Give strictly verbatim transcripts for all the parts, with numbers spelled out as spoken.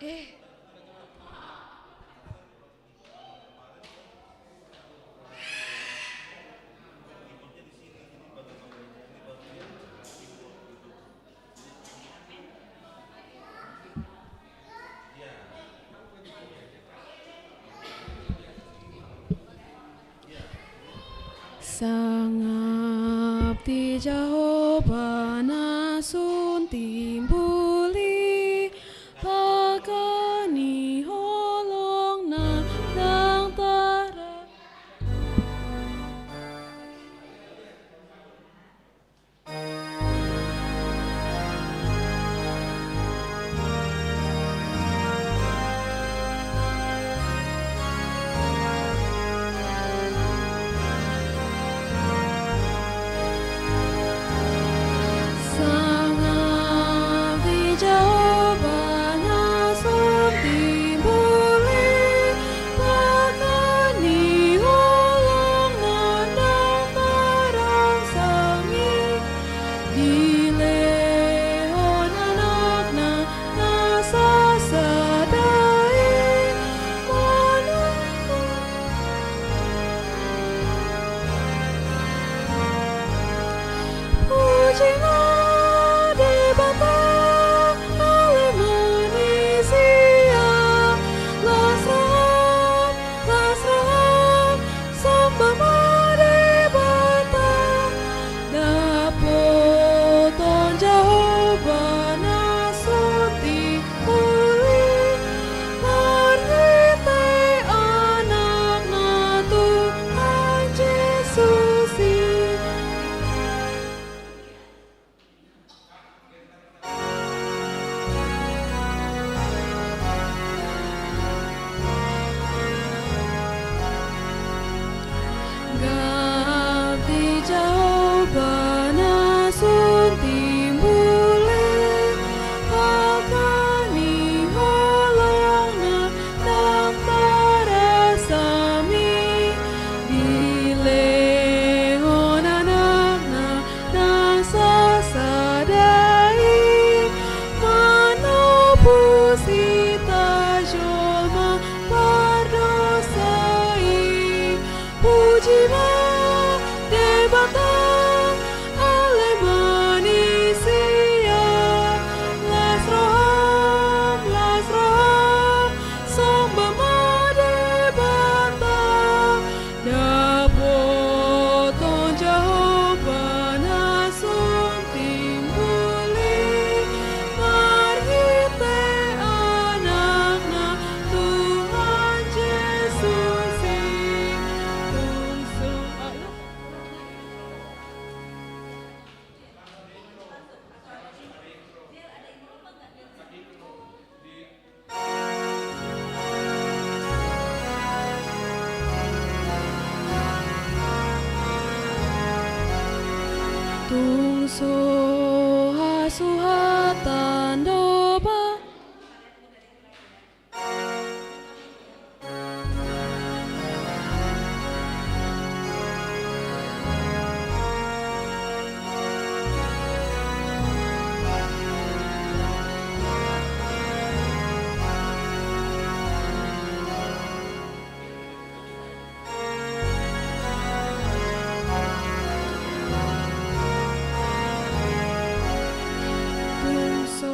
Eh. Sangap di Jahowa na sun timbul i, pakan ni holongna ndang tara. Sangap di Jahowa na sun timbul i, pakan ni holongna ndang tarangsang i, dilehon Anakna na sasada i, manopot. Puji ma Debata, ale manisia, las roham, las roham, samba ma Debata. Dapoton Jahowa na sun timbul i, marhite Anakna Tuhan Jesus i. Gap di Jahowa na sun timbul i, pakan ni holongna ndang tarasam i, dilehon Anakna na sasada i, manopot hita jolma pardosa i. Puji ma Debata, ale manisia, las roham, las roham, samba ma Debata. Dapoton Jahowa na sun timbul i, marhite Anakna Tuhan Jesus i. Tung so, ayo. Tung so hasuhatan do ba. Tung so.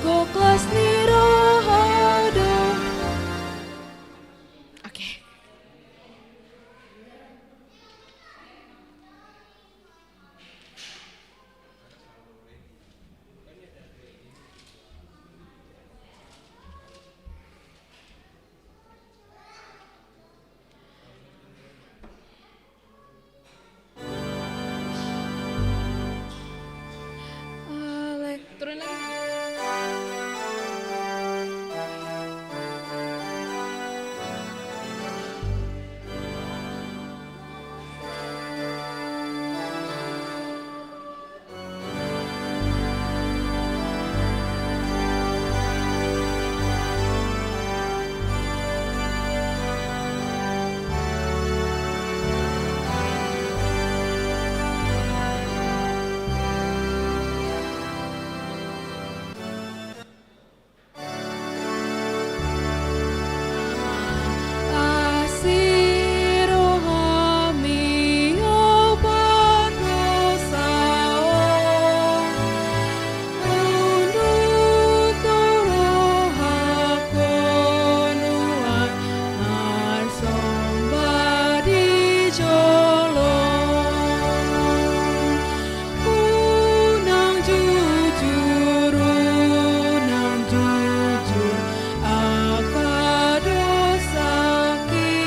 Goklas ni roha do. Oke. Ale, turun lagi. Asi rohami, o pardosa on. Unduk do rohangku nuaeng marsomba di jolom. Unang jujur, unang jujur angka dosangki.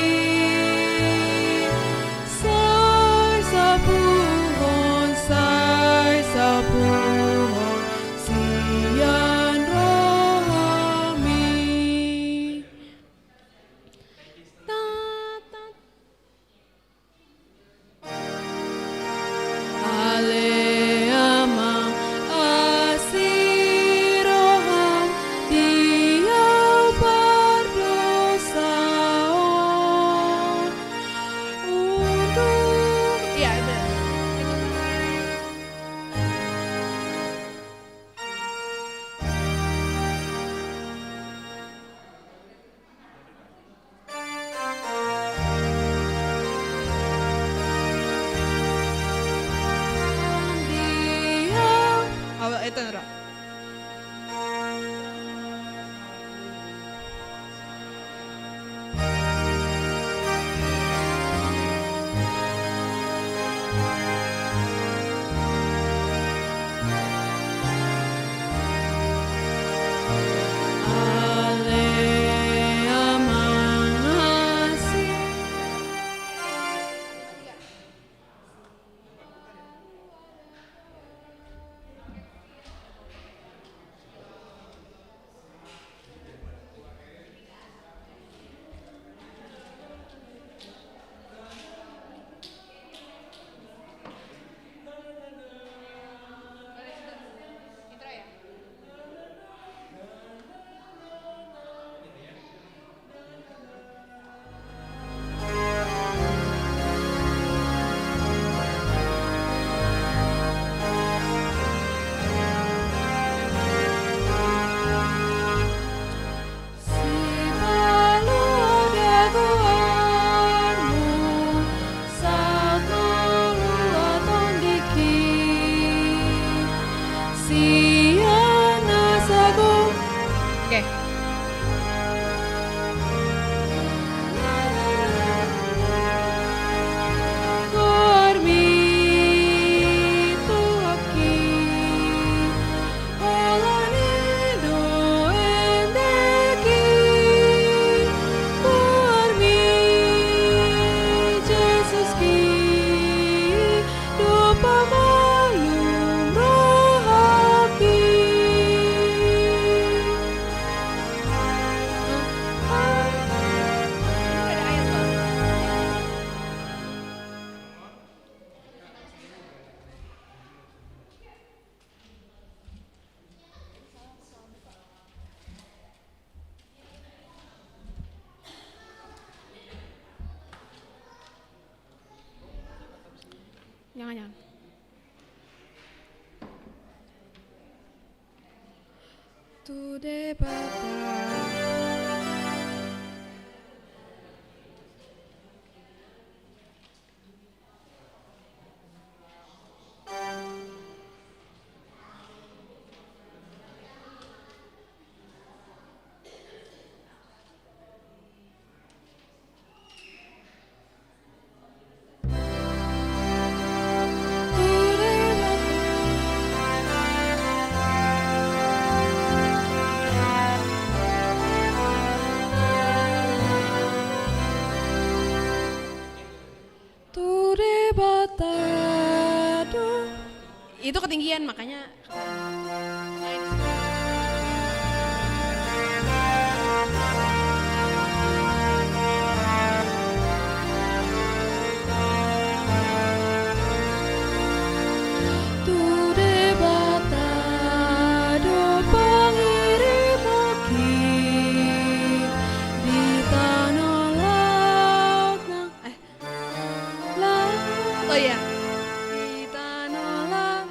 Sai sapuhon, sai sapuhon sian rohami. Ta, ta, Ale Amang, asi roham di au pardosa on. Untuk, iya, benar. Sipaloda goarmu, sahat ma ulaon diki sian na sago. Oke. Goarmi Tuhanki, holan i do endeki. Goarmi Jesuski, do pamalum rohangki. Jangan, jangan. Tu Debata. Tu Debata do. Itu ketinggian, makanya. Tu Debata do pangirimon i di tano, laut nang, eh, laut, oh iya. Di tano, laut.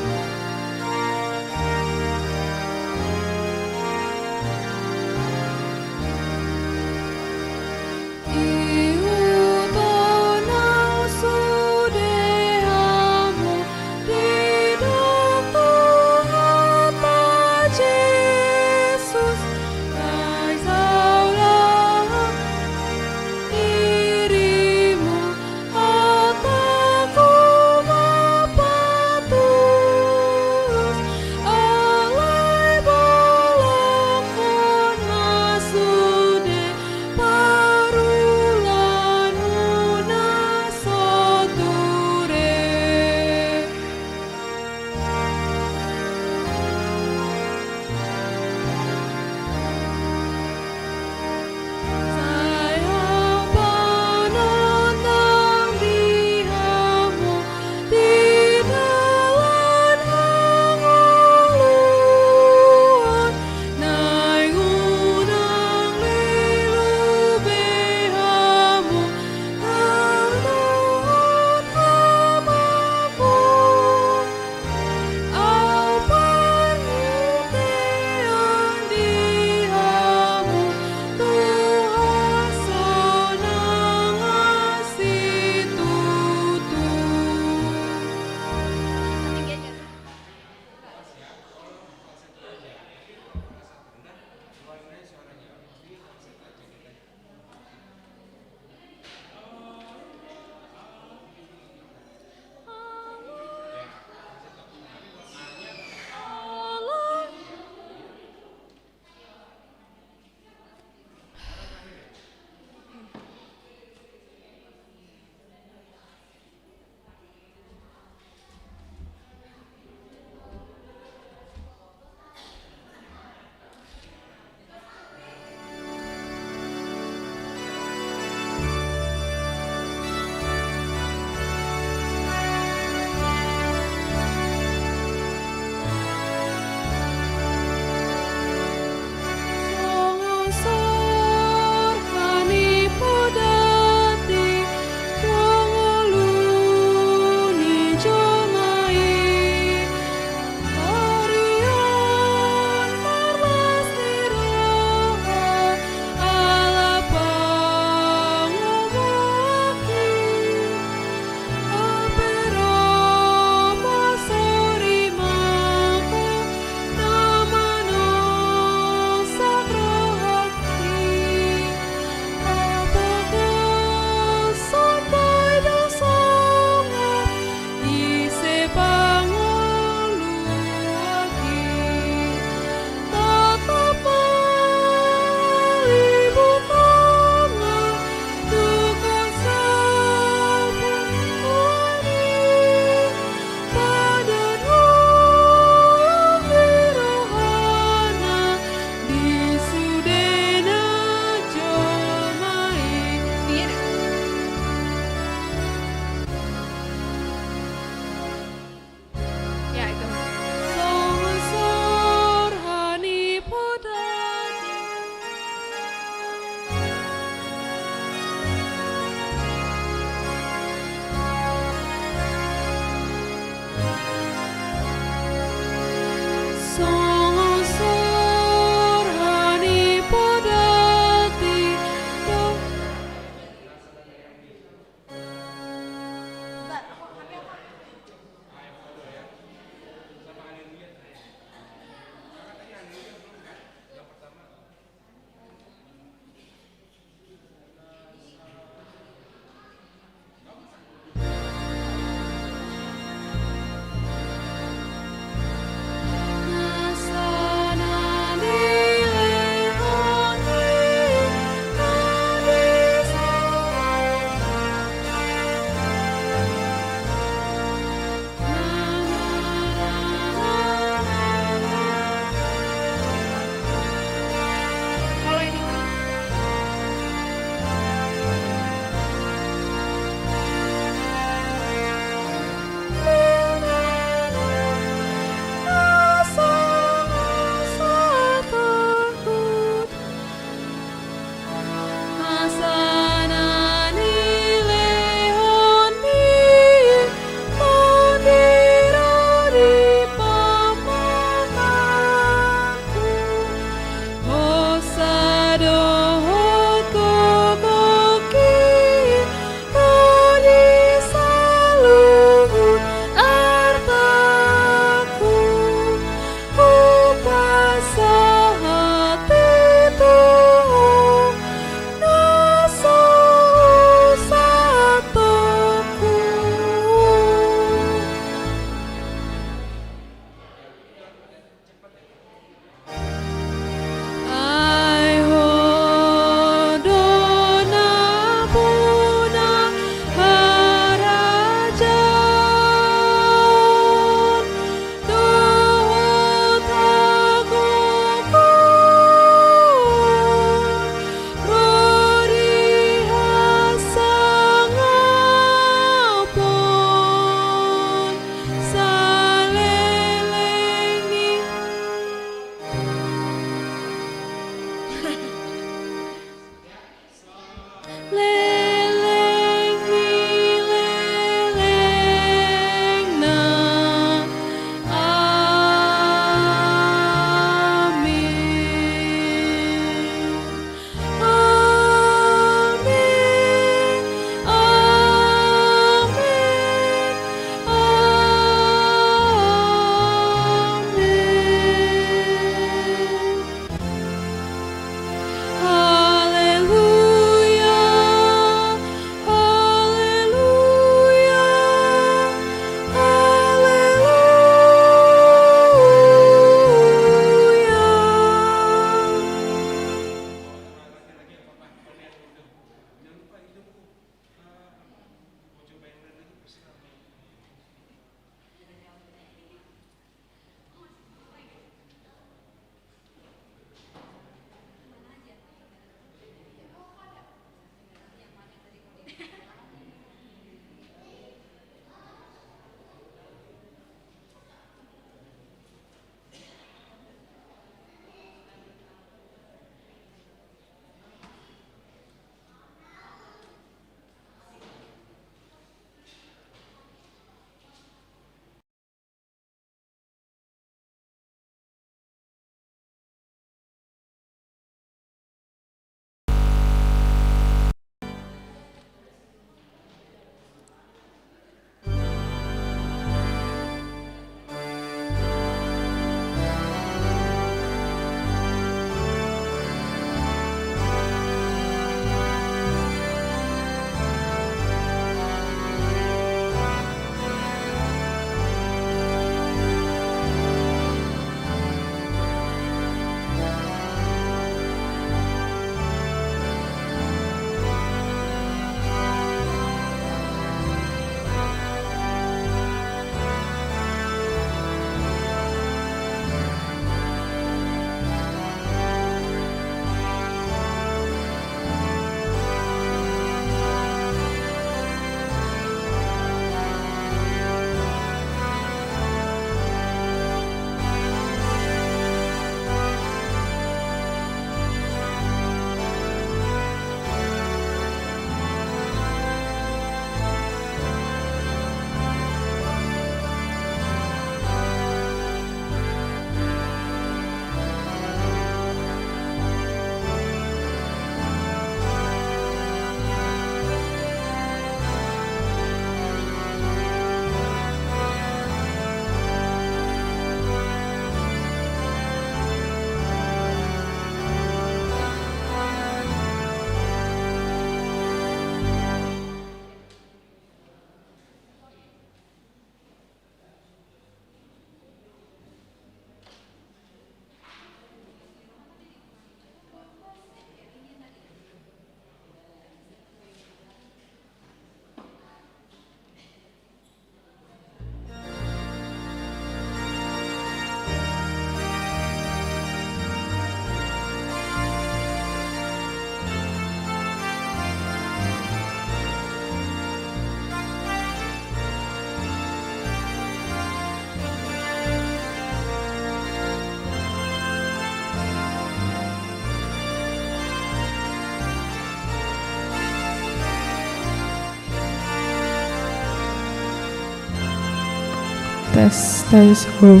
Tes, tes, ho.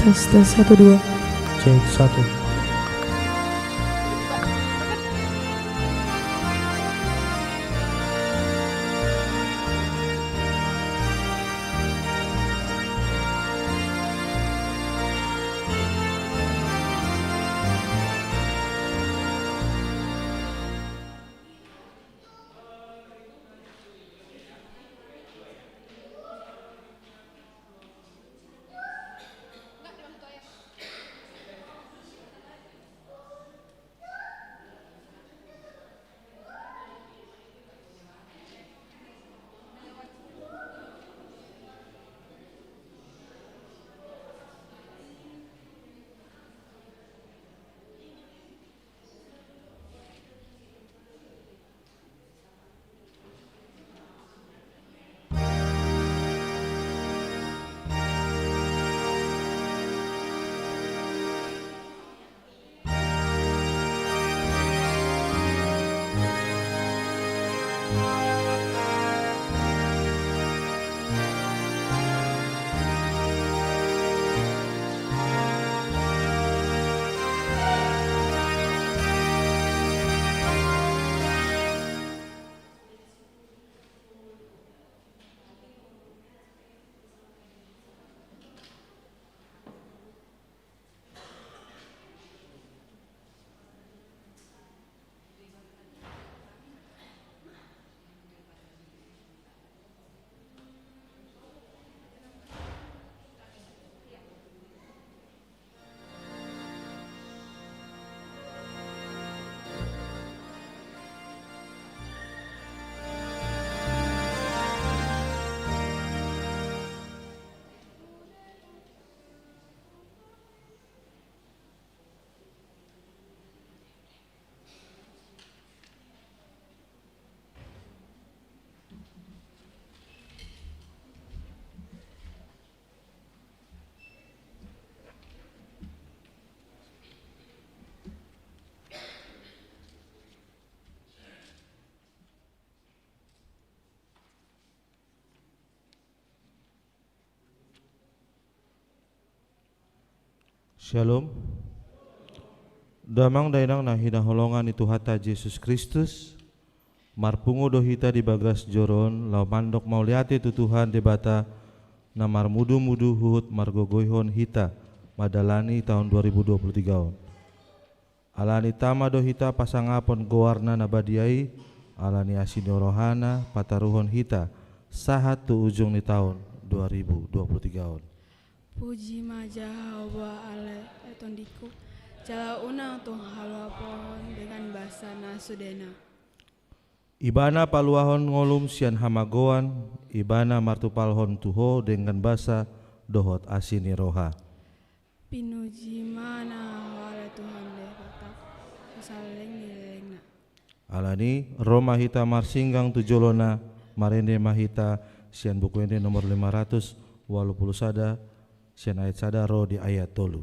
Tes, tes, satu, dua. Cek, satu. Syalom. Damang dainang na hinaholongan ni Tuhanta Jesus Kristus, marpungu do hita di bagas joro on laho mandok mauliate tu Tuhan Debata na marmudu-mudu huhut margogoihon hita mandalani taon dua ribu dua puluh tiga on. Alani tama do hita pasangapon goarna na badia i, alani asi ni rohana pataruhon hita sahat tu ujung ni taon dua ribu dua puluh tiga on. Puji ma Jahowa ale tondingku, jala unang tung haluapohon dengan basa na sudena. Ibana paluahon ngolum sian hamagoan, ibana martupalhon tu ho dengan basa dohot asi ni roha. Pinuji ma na ho ale Tuhan Debata, saleleng ni lelengna. Alani, ro ma hita marsinggang tu jolona, marende ma hita sian Buku Ende nomor lima ratus walu pulu sada, sian ayat sada ro di ayat tolu.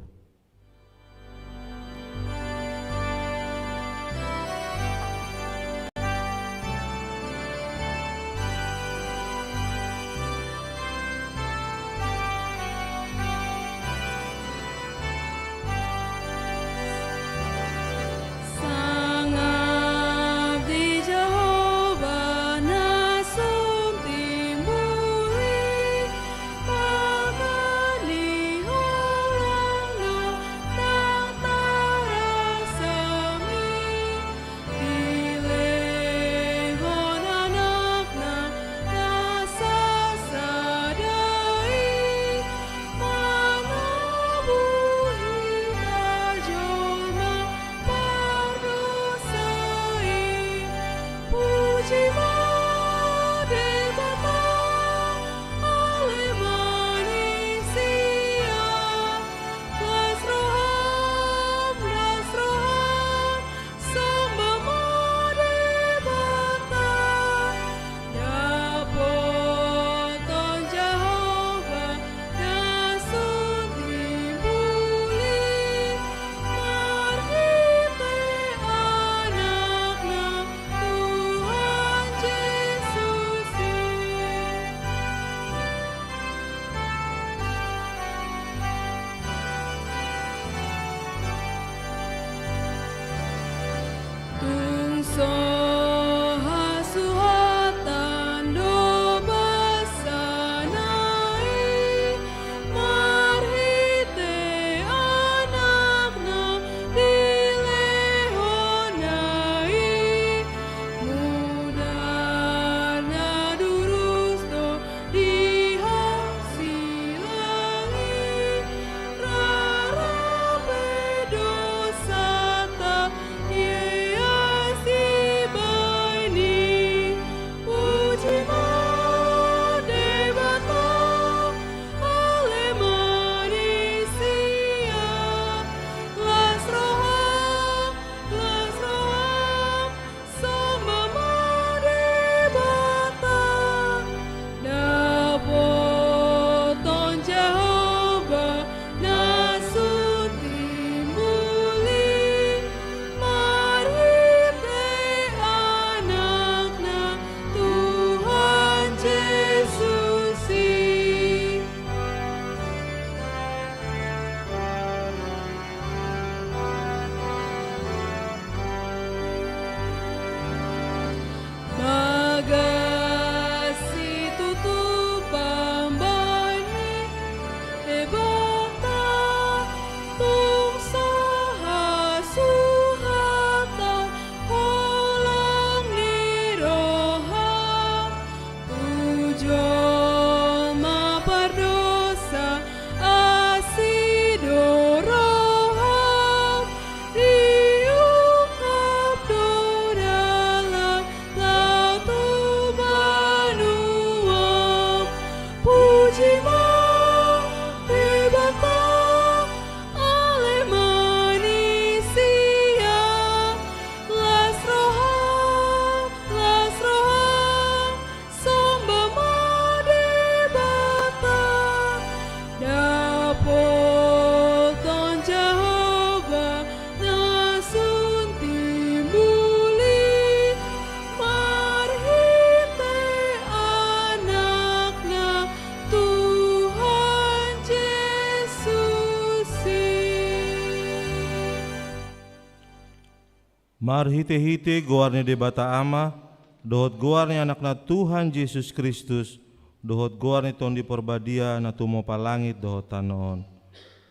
Marhite-hite goar ni Debata Ama, dohot goar ni Anakna Tuhan Jesus Kristus, dohot goar ni Tondi Parbadia na tumopa langit dohot tano on.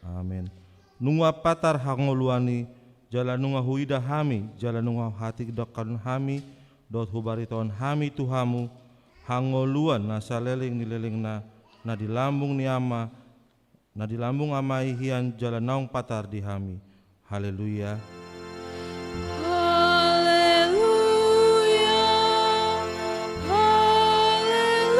Amen. Nunga patar hangoluan i, jala nunga huida hami, jala nunga huhatindanghon hami, dohot hubaritahon hami tu hamu, hangoluan na saleleng ni lelengna, na di lambung ni Ama, na di lambung Ama i hian jala naung patar di hami. Haleluya. Haleluya. Haleluya. Haleluya.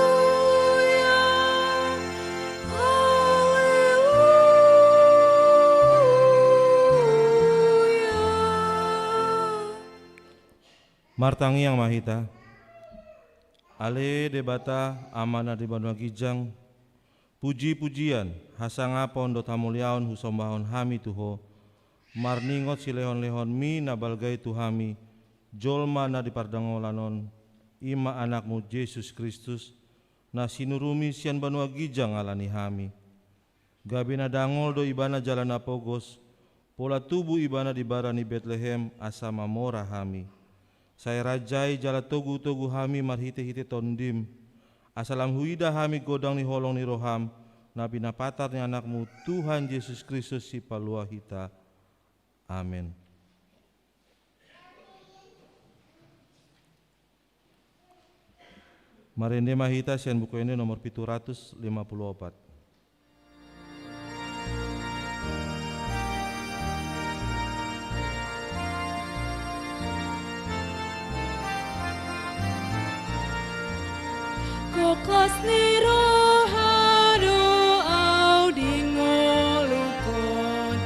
Martangiang ma hita. Ale Debata, Ama na di banua ginjang, puji-pujian, hasangapon dohot hamuliaon husombahon hami tu Ho, marningot silehon-lehonMi na balga i tu hami, jolma na di pardangolan on, i ma AnakMu Jesus Kristus, na sinuruMi sian banua ginjang ala ni hami. Gabe na dangol do Ibana jala na pogos, pola tubu Ibana di bara ni Betlehem asa mamora hami. Sai ranjai jala togu-togu hami marhite-hite TondiM, asa lam huida hami godang ni holong ni rohaM, na pinapatar ni AnakMu Tuhan Jesus Kristus Sipalua hita. Amen. Marende ma hita sian Buku Ende nomor pitu ratus lima puluh opat. Goklas ni roha do au di ngolungkon,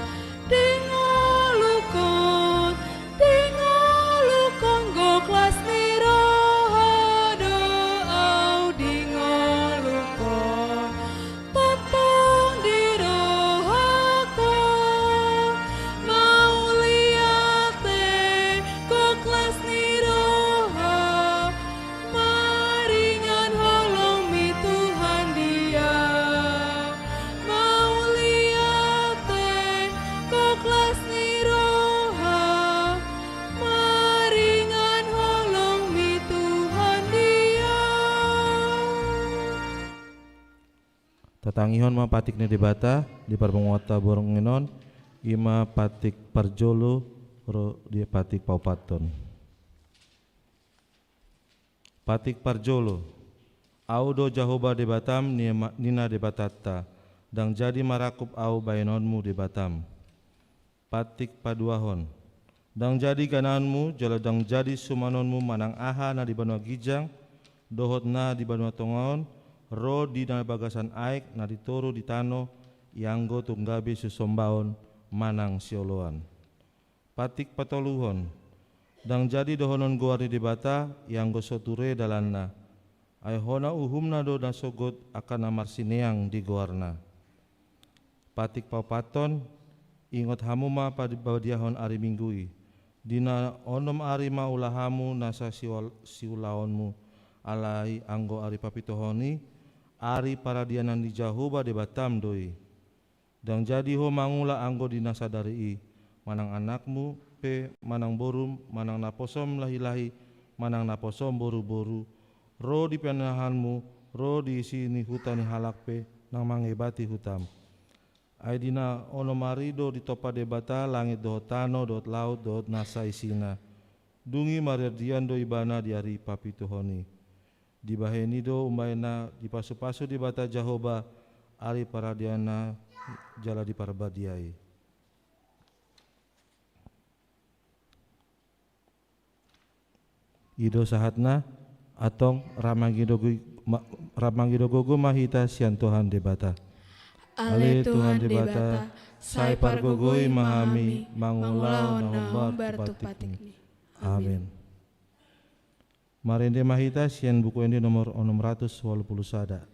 di ngolungkon, di ngolungkon, goklas ni roha do au di ngolungkon. Tongtong di rohangku mauliate, goklas ni roha, maringan holongMi Tuhan dia. Mauliate, goklas ni roha, maringan holongMi Tuhan dia. Tatangihon ma patik ni Debata di parpunguanta borngin on, i ma patik parjolo ro di patik paopathon. Patik parjolo. Au do Jahowa Debatam, ni ma-, ninna Debatanta, ndang jadi marangkup au bahenonmu Debatam. Patik paduahon. Ndang jadi gananmu, jala ndang jadi sumanonmu manang aha na di banua ginjang, dohot na di banua tonga on, ro di na bagasan aek na di toru di tano, ianggo tung gabe sisombaon manang sioloan. Patik patoluhon. Ndang jadi dohonon goar ni Debata, ianggo so ture dalanna. Ai hona uhumna do na sogot angka na marsineang di goarna. Patik paopathon, ingot hamu ma pabadiahon ari Minggu i. Di na onom ari ma ula hamu nasa siul-, siulaonmu, alai anggo ari papituhon i, ari paradianan ni Jahowa Debatam do i. Ndang jadi ho mangula anggo di na sadari i, manang anakmu pe, manang borum, manang naposom lahi-lahi, manang naposom boru-boru, ro di pinahanmu, ro di isi ni huta ni halak pe, na mangebati hutam. Ai di na onom ari do ditompa Debata langit dohot tano, dohot laut, dohot nasa isina. Dung i mardian do Ibana di ari papituhon i. Dibahen i do umbahen na dipasu-pasu Debata Jahowa ari paradianna jala diparbadiai. I do sahatna, antong rap mangido goi-, ma-, rap mangido gogo ma hita sian Tuhan Debata. Ale Tuhan Debata, sai pargogoi ma hami mangulahon na hombar tu patikmi. Amin. Marende ma hita sian Buku Ende nomor onom ratus walu pulu sada.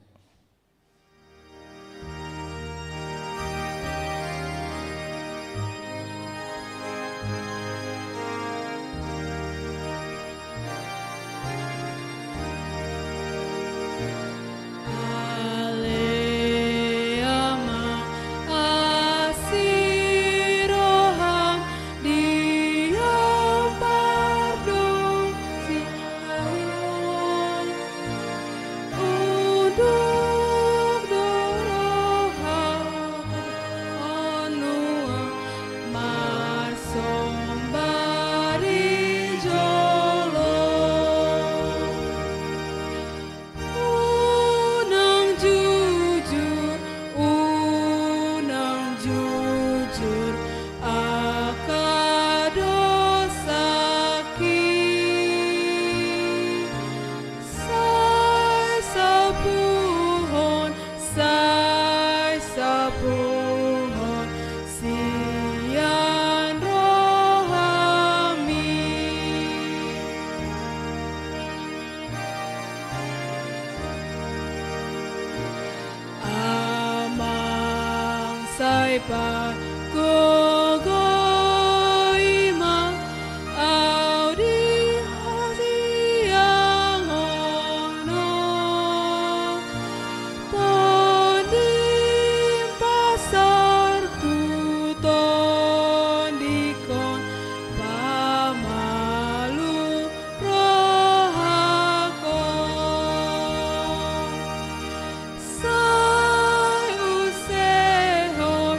Sai pagogoi ma au di hasiangan on, Tondim pasar tu tondingkon, pamalum rohangkon. Sai usehon,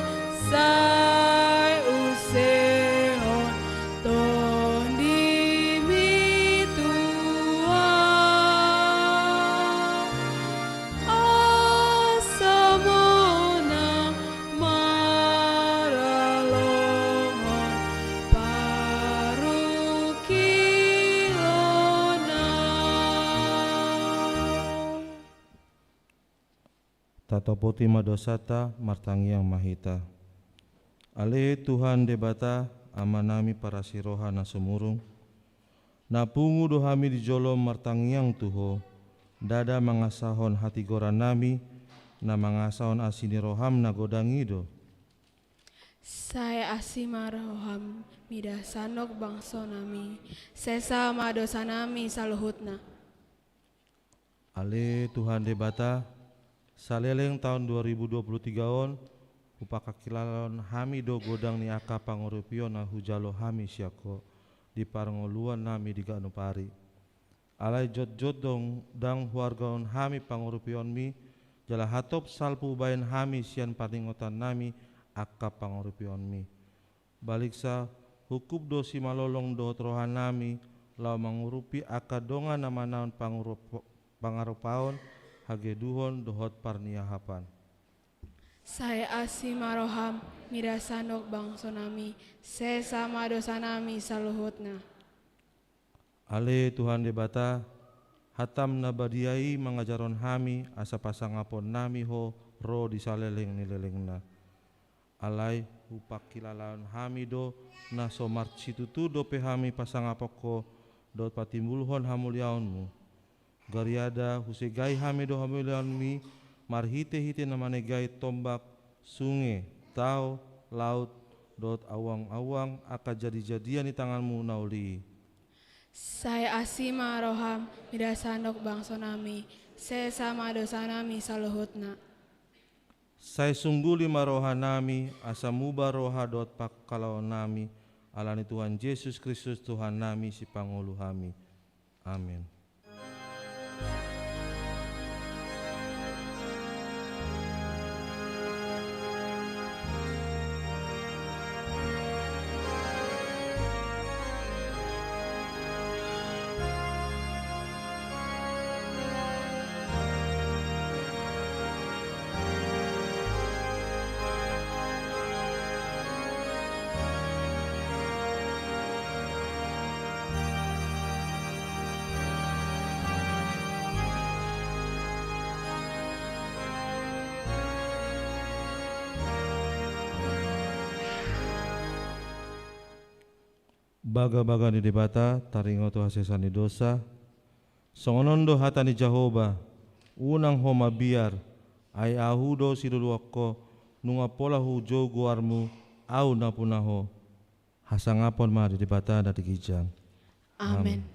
sai usehon tondimi tu ahu, asa monang maralohon parungkilon ahu. Tatopoti ma dosanta, martangiang ma hita. Ale Tuhan Debata, Amanami parasi roha na sumurung, na pungu do hami di jolom martangiang tu Ho, ndada mangasahon hatigorannami, na mangasahon asi ni roham na godang i do. Sai asi ma roham mida sandok bangsonami, sesa ma dosanami saluhutna. Ale Tuhan Debata, saleleng taon dua ribu dua puluh tiga on, hupangkilalaon hami do godang ni angka pangurupion na hujalo hami sian Ho di parngoluannami di ganup ari. Alai jotjot do ndang huargahon hami pangurupionmi, jala hatop salpu hubahen hami sian parningotannami angka pangurupionmi. Baliksa, hungkup do simalolong dohot rohanami, laho mangurupi angka dongan na manaon pangurup-, pangarupaon, hageduhon dohot parniahapan. Sai asi ma roham mida sandok bangsonami, sesa ma dosanami saluhutna. Ale Tuhan Debata, hatam na badia i mangajarhon hami asa pasangaponnami Ho ro di saleleng ni lelengna. Alai hupangkilalaon hami do na so marsitutu dope hami pasangapon Ho dohot patimbulhon hamuliaonmu. Gariada husegai hami do hamuliaonmi marhitehite na manegai tombak, sunge, tao, laut, dohot auangauang angka jadijadian ni tanganmu na uli i. Sai asi ma roham mida sandok bangsonami, sesa ma dosanami saluhutna. Sai sungguli ma rohanami, asa muba roha dohot pangkalaonnami, ala ni Tuhan Jesus Kristus Tuhannami, Sipangolu hami. Amen. Bagabaga ni Debata, taringot tu hasesaan ni dosa. Songon on do hata ni Jahowa: Unang ho mabiar, ai Ahu do siluluan ho, nunga pola hujou goarmu, Ahu nampuna ho. Hasangapon ma di Debata na di ginjang. Amen. Amen.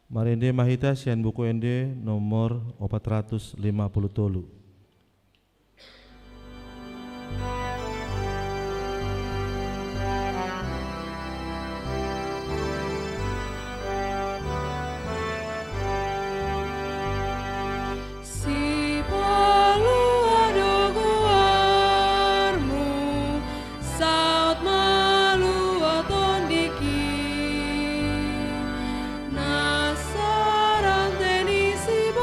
Marende ma hita sian Buku Ende nomor opat ratus lima puluh tolu. Sipalua do goarmu, saut malua tondingki. Nasa rante ni sibolis,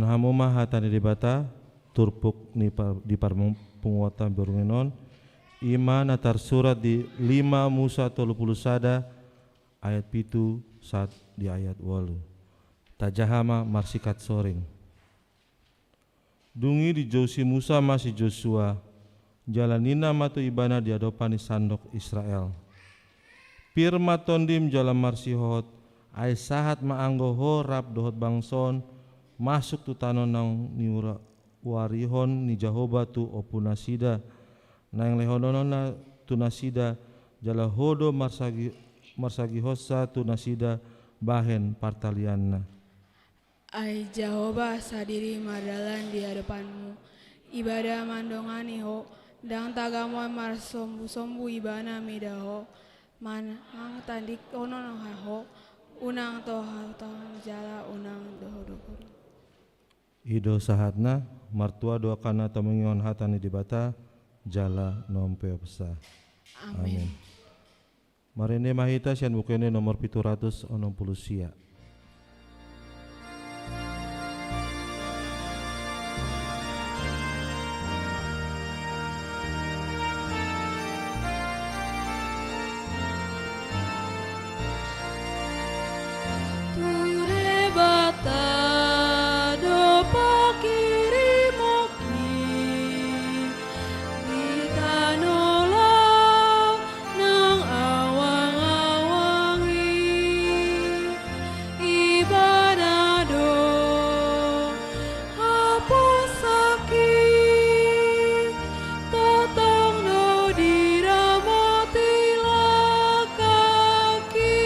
Hamu ma hata ni Debata, turpuk ni par-, di parmung-, punguanta borngin on, i ma na tarsurat di lima Musa tolu pulu sada ayat pitu sahat di ayat ualu. Tajaha ma marsikat soring. Dung i dijou si Musa ma si Josua, jala ninna ma tu ibana di adopan ni sandok Israel: Pir ma tondim jala marsihohot, ai sahat ma anggo ho rap dohot bangso on masuk tu tano naung niura-, uarihon ni Jahowa tu ompunasida, naeng lehononna tu nasida, jala ho do marsagi-, marsagihonsa tu nasida bahen partalianna. Ai Jahowa sadiri mardalan di adopanmu. Ibana mandongani ho, ndang tagamon marsombusombu ibana mida ho, manang tandingkonon ho, unang to hatahonon jala unang dohodohon. I do sahatna. Martua do angka na tamungihon hata ni Debata, jala na umpeopsa. Amen. Amen. Marende ma hita sian Buku Ende nomor pitu ratus onom pulu sia. Tu Debata do panghirimon i di tano laho nang awangawang i. Ibana do haposan i, tongtong do diramoti langkangki.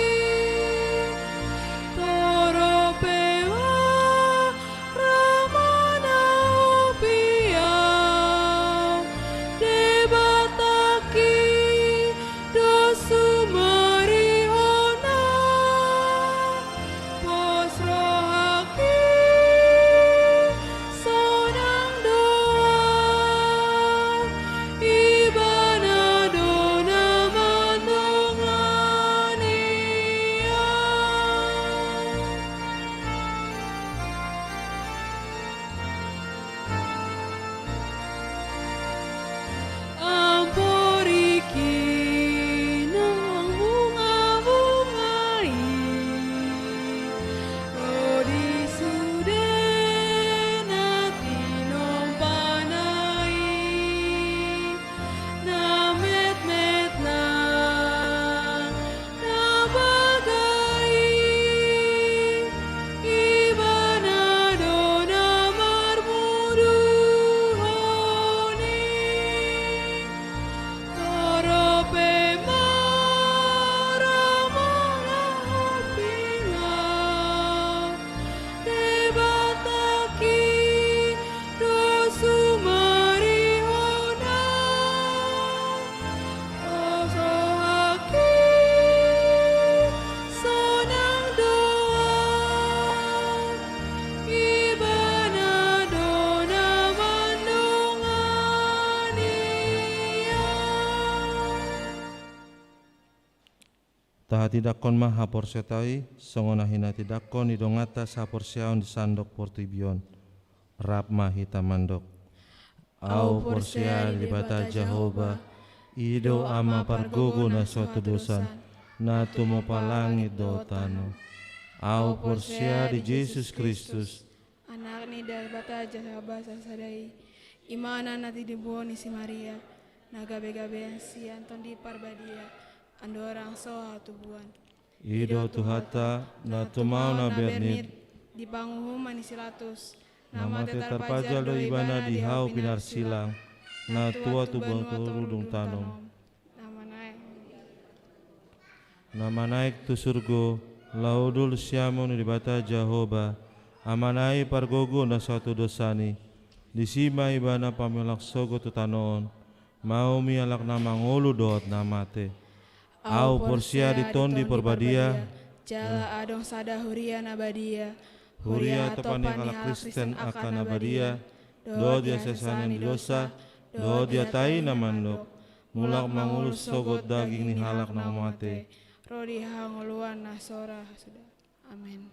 Torop pe ma ra manaopi au, Debatangki do sumarihon au. Pos rohangki, sonang do au, Ibana do na mandongani au. Amporik i nang bungabunga i, ro di sude na tinompana i. Na metmet nang na baga i, Ibana do na marmuduhon i. Torop pe ma ra manaopi au, Debatangki do sumarihon au. Pos rohangki, sonang do au, Ibana do na mandongani au. Tahatindangkon ma haporseaonta i, songon na hinatindangkon ni donganta sahaporseaon di sandok portibi on. Rap ma hita mandok. Au porsea di Debata Jahowa, i do Ama pargogo na so hatudosan, na tumompa langit dohot tano. Au porsea di Jesus Kristus, Anak ni Debata Jahowa sasada i, i ma na tinibuhon ni si Maria, na gabegabean sian Tondi Parbadia, andorang so hatubuan. I do Tuhanta, na tumau na bernit, di panguhuman ni si Pilatus, na mate tarpajal do Ibana di hau pinarsilang, na tua tu banua toru dung tanom. Na manaek tu surgo, laho hundul siamun ni Debata Jahowa, Amana i pargogo na so hatudosan i. Disi ma Ibana pameolak sogot tu tano on, maumi halak na mangolu dohot na mate. Au porsea di Tondi Parbadia, jala adong sada huria na badia, huria hatopan ni halak Kristen angka na badia, dohot di hasesaan ni dosa, dohot di hata i na mandok, mulak mangolu sogot daging ni halak na mate, ro di hangoluan na so ra suda. Amen.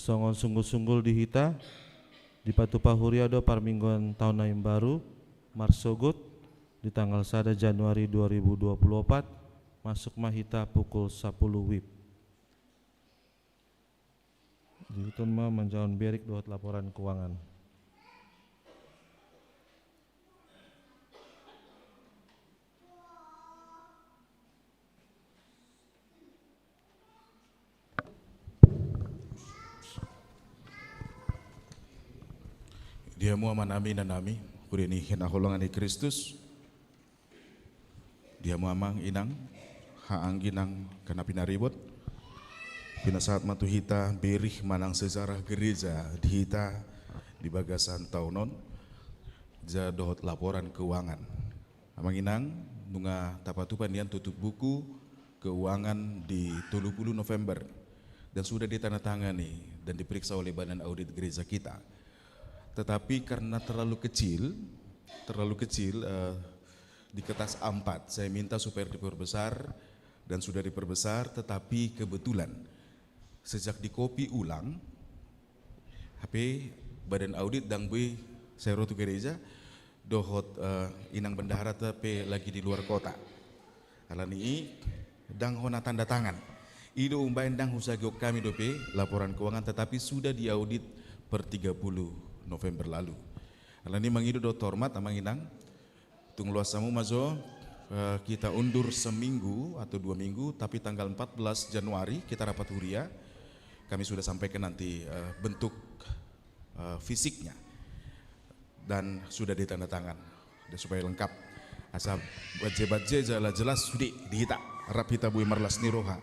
Songon sunggul-sunggul di hita, dipatupa huria do parmingguan taon na imbaru, marsogot, di tanggal sada Januari dua ribu dua puluh opat, masuk ma hita pukul sapuluh wib. Dihuton ma manjalo berik dohot laporan keuangan. Di hamu amanami, inanami, huria ni hinaholongan ni Kristus. Di hamu amang, inang, haha anggi nang hona pinaribot. Pinasahat ma tu hita berih manang sejarah gereja di hita di bagasan taon on, jala dohot laporan keuangan. Amang inang, nunga tapatupa nian tutup buku keuangan di tolu puluh November dan sudah ditandatangani dan diperiksa oleh Badan Audit Gereja kita. Tetapi karena terlalu kecil, terlalu kecil, eh, di kertas A empat, saya minta supaya diperbesar dan sudah diperbesar, tetapi kebetulan sejak dikopi ulang, hape Badan Audit ndang boi sai ro tu gereja, dohot, eh, inang bendahara pe lagi di luar kota. Alani i ndang hona tanda tangan. I do umbahen ndang husagihon hami dope laporan keuangan, tetapi sudah diaudit per tiga puluh November lalu. Alani i mangido dohot hormat, amang inang, tung loas hamu ma jo, eh, kita undur seminggu atau dua minggu, tapi tanggal empat belas Januari kita rapat huria. Kami sudah sampaikan nanti, eh, bentuk, eh, fisiknya. Dan sudah ditandatangan. Dan supaya lengkap. Asa badje-badje jala jelas sude di hita. Rap hita boi marlas ni roha.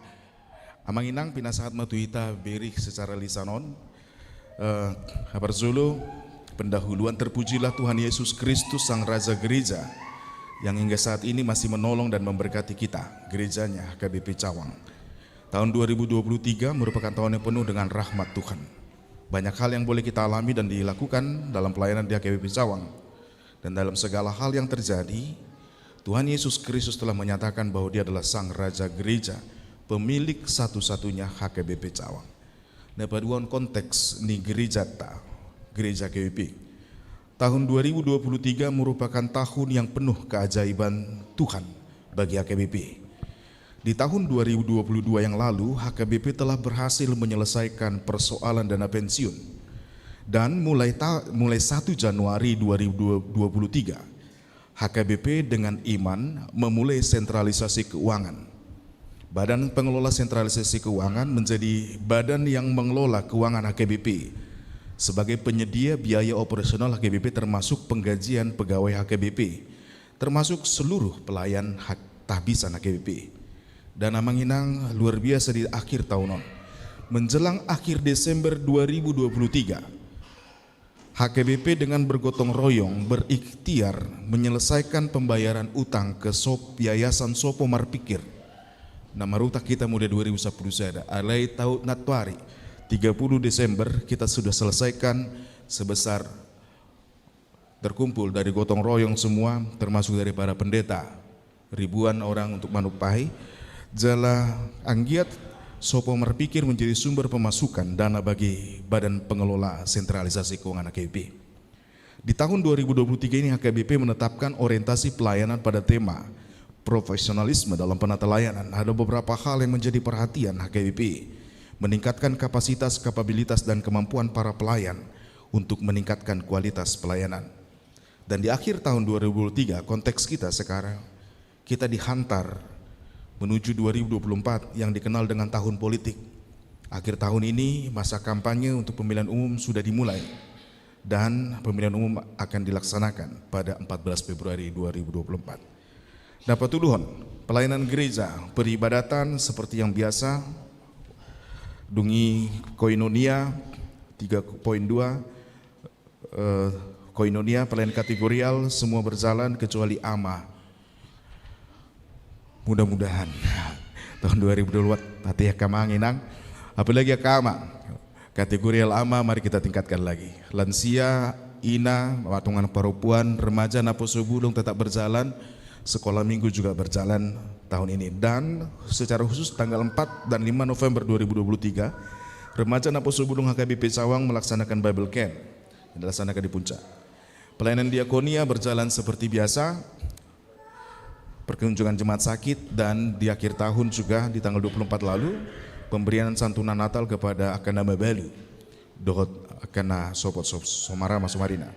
Amang inang, pinasahat ma tu hita berih secara lisan on. Eh, parjolo, pendahuluan, terpujilah Tuhan Yesus Kristus, Sang Raja Gereja, yang hingga saat ini masih menolong dan memberkati kita, gerejanya H K B P Cawang. Tahun dua ribu dua puluh tiga merupakan tahun yang penuh dengan rahmat Tuhan. Banyak hal yang boleh kita alami dan dilakukan dalam pelayanan di H K B P Cawang. Dan dalam segala hal yang terjadi, Tuhan Yesus Kristus telah menyatakan bahwa Dia adalah Sang Raja Gereja, pemilik satu-satunya H K B P Cawang. Na paduahon, konteks ni gerejata, gereja H K B P. Tahun dua ribu dua puluh tiga merupakan tahun yang penuh keajaiban Tuhan bagi H K B P. Di tahun dua ribu dua puluh dua yang lalu, H K B P telah berhasil menyelesaikan persoalan dana pensiun. Dan mulai ta-, mulai satu Januari dua ribu dua puluh tiga, H K B P dengan iman memulai sentralisasi keuangan. Badan Pengelola Sentralisasi Keuangan menjadi badan yang mengelola keuangan H K B P sebagai penyedia biaya operasional H K B P, termasuk penggajian pegawai H K B P, termasuk seluruh pelayan hak tahbisan H K B P. Dan amang inang, luar biasa di akhir tahun on. Menjelang akhir Desember dua ribu dua puluh tiga, H K B P dengan bergotong royong berikhtiar menyelesaikan pembayaran utang ke sop-, Yayasan Sopo Marpikir. Na maruta hita mulai dua ribu sapuluh sada, alai taon nantoari, tiga puluh Desember, kita sudah selesaikan sebesar terkumpul dari gotong royong semua, termasuk dari para pendeta, ribuan orang untuk manumpahi. Jala anggiat Sopo Marpikir menjadi sumber pemasukan dana bagi Badan Pengelola Sentralisasi Keuangan H K B P. Di tahun dua ribu dua puluh tiga ini, H K B P menetapkan orientasi pelayanan pada tema profesionalisme dalam penata layanan. Ada beberapa hal yang menjadi perhatian H K B P. Meningkatkan kapasitas, kapabilitas, dan kemampuan para pelayan untuk meningkatkan kualitas pelayanan. Dan di akhir tahun dua ribu dua puluh tiga, konteks kita sekarang, kita dihantar menuju dua ribu dua puluh empat yang dikenal dengan tahun politik. Akhir tahun ini, masa kampanye untuk pemilihan umum sudah dimulai. Dan pemilihan umum akan dilaksanakan pada empat belas Februari dua ribu dua puluh empat. Na patoluhon, pelayanan gereja, peribadatan seperti yang biasa, dung i koinonia, tiga poin dua, eh, koinonia, pelayanan kategorial, semua berjalan kecuali ama. Mudah-mudahan tahun dua ribu dua puluh empat, hati angka amang inang, apalagi angka ama. Kategorial ama, mari kita tingkatkan lagi. Lansia, ina, patungan parompuan, remaja, naposobulung tetap berjalan, sekolah minggu juga berjalan tahun ini. Dan secara khusus tanggal empat dan lima November dua ribu dua puluh tiga, Remaja Naposo Bulung H K B P Cawang melaksanakan Bible Camp yang dilaksanakan di Puncak. Pelayanan diakonia berjalan seperti biasa. Perkunjungan jemaat sakit dan di akhir tahun juga di tanggal dua puluh empat lalu, pemberian santunan Natal kepada angka na mabalu dohot angka na sopot so-, somara ma somarina.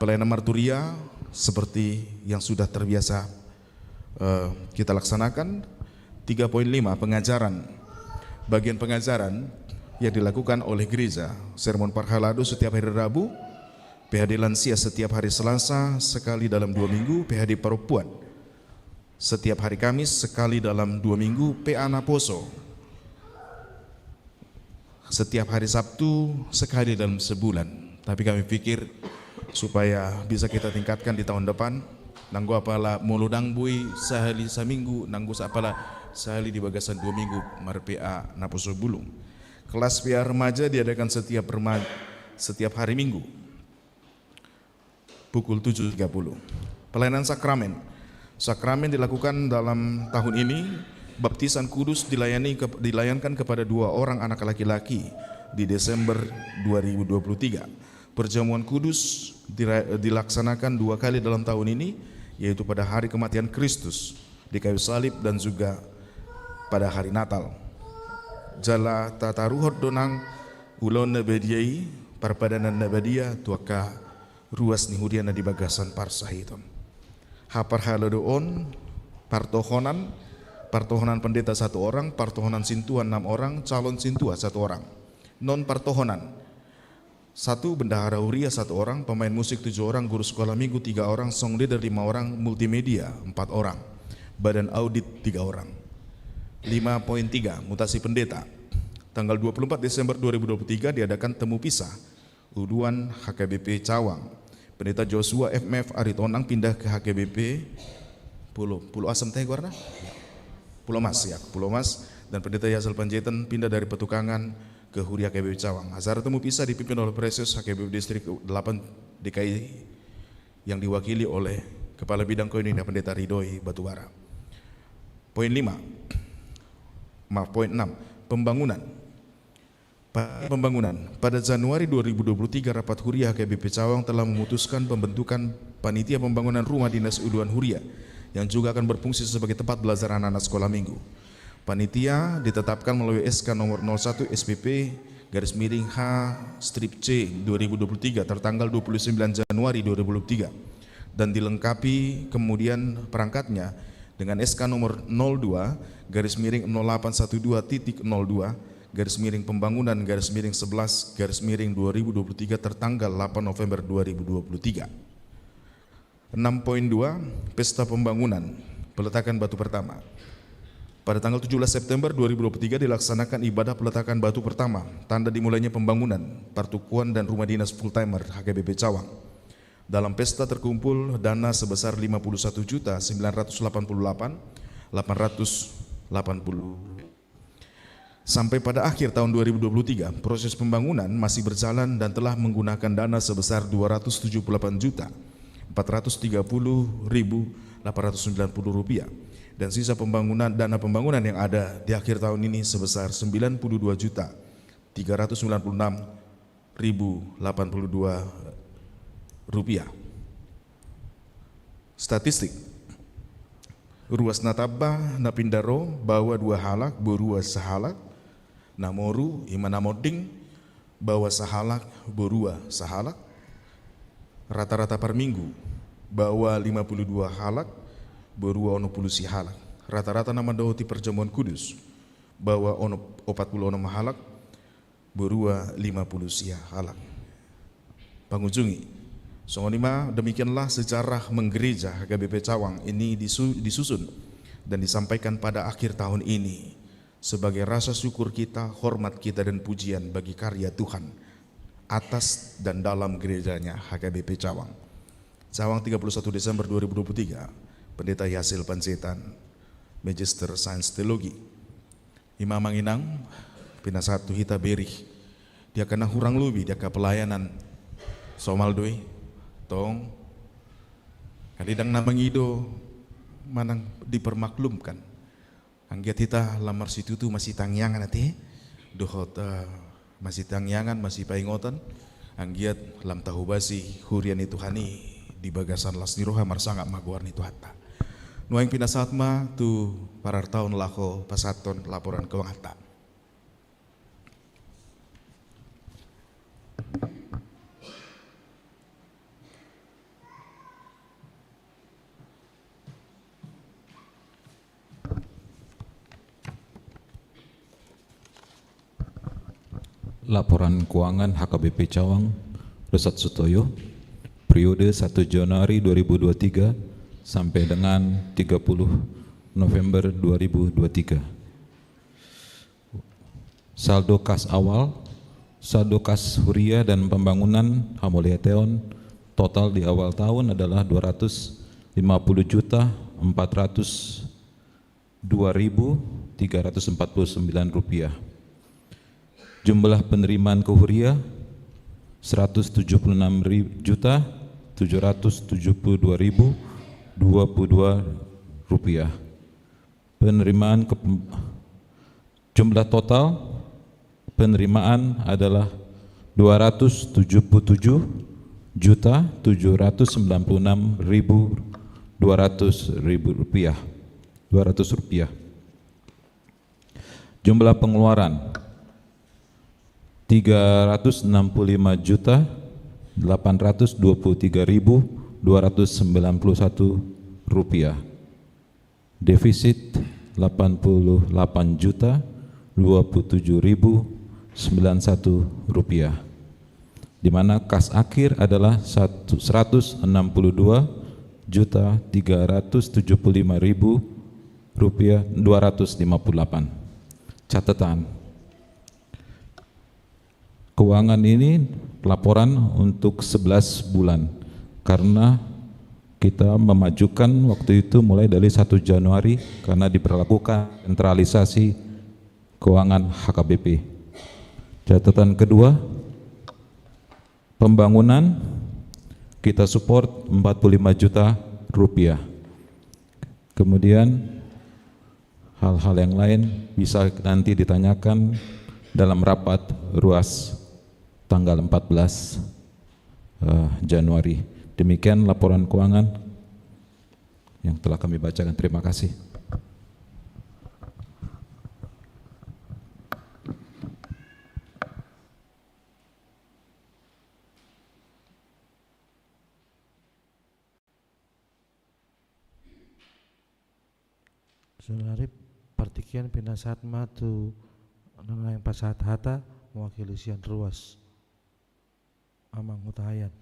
Pelayanan marturia seperti yang sudah terbiasa, eh, kita laksanakan. Tiga poin lima, pengajaran. Bagian pengajaran yang dilakukan oleh gereja, sermon parhalado setiap hari Rabu, P H D lansia setiap hari Selasa sekali dalam dua minggu, P H D perempuan setiap hari Kamis sekali dalam dua minggu, P A Naposo setiap hari Sabtu sekali dalam sebulan. Tapi kami pikir supaya bisa kita tingkatkan di tahun depan, nanggo apala molo ndang boi sahali saminggu, nanggo sa-, apala sahali di bagasan dua minggu mar-P A Naposo Bulung. Kelas P A remaja diadakan setiap rema-, setiap hari Minggu pukul tujuh tiga puluh. Pelayanan sakramen. Sakramen dilakukan dalam tahun ini, baptisan kudus dilayani ke-, dilayankan kepada dua orang anak laki-laki di Desember dua ribu dua puluh tiga. Perjamuan kudus dira-, dilaksanakan dua kali dalam tahun ini, yaitu pada hari kematian Kristus di kayu salib dan juga pada hari Natal. Jala tataruhon do nang ulaon na badia i, parpadanan na badia tu angka ruas ni huria na di bagasan parsahiton. Haparhaladoon, partohonan, partohonan pendeta satu orang, partohonan sintua enam orang, calon sintua satu orang. Non partohonan, satu bendahara huria satu orang, pemain musik tujuh orang, guru sekolah minggu tiga orang, song leader lima orang, multimedia empat orang, badan audit tiga orang. Lima poin tiga, mutasi pendeta. Tanggal dua puluh empat Desember dua ribu dua puluh tiga diadakan temu pisah uluan H K B P Cawang. Pendeta Joshua F M F Aritonang pindah ke H K B P Pulo, Pulo Asem tadi goarna? Pulo Mas, ya, Pulo Mas. Dan Pendeta Yasel Panjaitan pindah dari Petukangan ke Huria H K B P Cawang. Acara temu pisah dipimpin oleh Praeses H K B P Distrik delapan D K I yang diwakili oleh Kepala Bidang Koinonia Pendeta Ridoi Batubara. Poin lima. Maaf, poin enam. Pembangunan. Pa-, pembangunan. Pada Januari dua ribu dua puluh tiga, rapat Huria H K B P Cawang telah memutuskan pembentukan Panitia Pembangunan Rumah Dinas Uluan Huria yang juga akan berfungsi sebagai tempat belajar anak-anak sekolah minggu. Panitia ditetapkan melalui S K nomor nol satu S P P garis miring H strip C dua ribu dua puluh tiga tertanggal dua puluh sembilan Januari dua ribu dua puluh tiga dan dilengkapi kemudian perangkatnya dengan S K nomor nol dua garis miring nol delapan satu dua titik nol dua garis miring pembangunan garis miring sebelas garis miring dua ribu dua puluh tiga tertanggal delapan November dua ribu dua puluh tiga. Enam poin dua, Pesta Pembangunan, peletakan batu pertama. Pada tanggal tujuh belas September dua ribu dua puluh tiga dilaksanakan ibadah peletakan batu pertama, tanda dimulainya pembangunan partukuan dan rumah dinas full timer H K B P Cawang. Dalam pesta terkumpul dana sebesar lima puluh satu juta sembilan ratus delapan puluh delapan delapan ratus delapan puluh. Sampai pada akhir tahun dua ribu dua puluh tiga, proses pembangunan masih berjalan dan telah menggunakan dana sebesar dua ratus tujuh puluh delapan juta empat ratus tiga puluh ribu delapan ratus sembilan puluh rupiah. Dan sisa pembangunan, dana pembangunan yang ada di akhir tahun ini sebesar sembilan puluh dua juta tiga ratus sembilan puluh enam ribu delapan puluh dua rupiah. Statistik. Ruas na tamba na pinda ro, baoa dua halak, borua sahalak. Na moru, ima na monding, baoa sahalak, borua sahalak. Rata-rata parminggu, baoa lima puluh dua halak, borua onom puluh sia halak. Rata-rata na mandohoti parjamuan kudus, baoa onom, opat puluh onom halak, borua lima puluh sia halak. Pangujungi. Songon i ma, demikianlah sejarah menggereja H K B P Cawang ini disu-, disusun dan disampaikan pada akhir tahun ini sebagai rasa syukur kita, hormat kita, dan pujian bagi karya Tuhan atas dan dalam gerejanya H K B P Cawang. Cawang, tiga puluh satu Desember dua ribu dua puluh tiga, Pendeta Yasel Panjaitan, Magister Sains Teologi. Ima, Amang Inang, pinasahat tu hita bere di angka na hurang lobi di angka pelayanan. Somal do i, tong. Alai ndang na mangido manang dipermaklumkan. Anggiat hita lam marsitutu masitangiangan ate, dohot, eh, masitangiangan, masipaingotan, anggiat lam tahobasi huria ni Tuhan i di bagasan las ni roha, marsangap ma goar ni Tuhanta. Nuaeng pinasahat ma tu parartaon laho pasahathon laporan keuanganta. Laporan keuangan H K B P Cawang, Resort Sutoyo, periode satu Januari dua ribu dua tiga sampai dengan tiga puluh November dua ribu dua tiga. Saldo kas awal, saldo kas huria dan pembangunan hamauliateon total di awal tahun adalah dua ratus lima puluh juta empat ratus dua ribu tiga ratus empat puluh sembilan rupiah. Jumlah penerimaan ke huria seratus tujuh puluh enam juta tujuh ratus tujuh puluh dua ribu dua puluh dua rupiah. Penerimaan ke, jumlah total penerimaan adalah dua ratus tujuh puluh tujuh juta tujuh ratus sembilan puluh enam ribu dua ratus rupiah. Dua ratus rupiah. Jumlah pengeluaran tiga ratus enam puluh lima juta delapan ratus dua puluh tiga ribu dua ratus sembilan puluh satu rupiah. Defisit delapan puluh delapan juta dua puluh tujuh ribu sembilan satu rupiah. Di mana kas akhir adalah satu, seratus enam puluh dua juta tiga ratus tujuh puluh lima ribu rupiah dua ratus lima puluh delapan. Catatan. Keuangan ini laporan untuk sebelas bulan, karena kita memajukan waktu itu mulai dari satu Januari karena diberlakukan sentralisasi keuangan H K B P. Catatan kedua, pembangunan kita support empat puluh lima juta rupiah. Kemudian hal-hal yang lain bisa nanti ditanyakan dalam rapat ruas tanggal empat belas, eh, Januari. Demikian laporan keuangan yang telah kami bacakan. Terima kasih. Saudara, partingkian pinasahat ma tu na naeng pasahat hata mewakili sian ruas, Amang Hutahaean.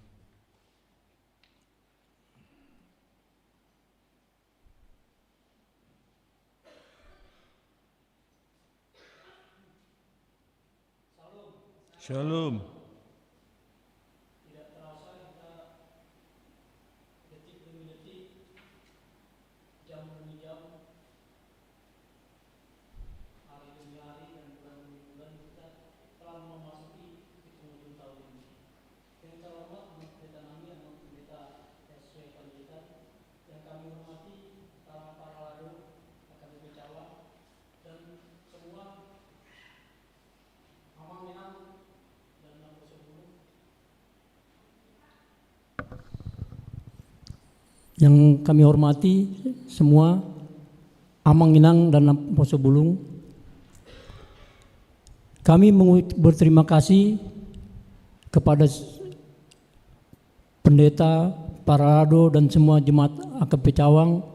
Shalom. Tidak terasa kita detik demi detik, jam demi jam, hari demi hari, dan bulan demi bulan kita telah memasuki di penghujung tahun ini. Yang terhormat Amang Pendeta nami, Amang Pendeta S W Panjaitan, yang kami hormati para parhalado H K B P Cawang, dan semua Amang Inang dan Naposo Bulung. Yang kami hormati semua Amang Inang dan Naposo Bulung. Kami mengu-, berterima kasih kepada s-, pendeta, parhalado, dan semua jemaat H K B P Cawang,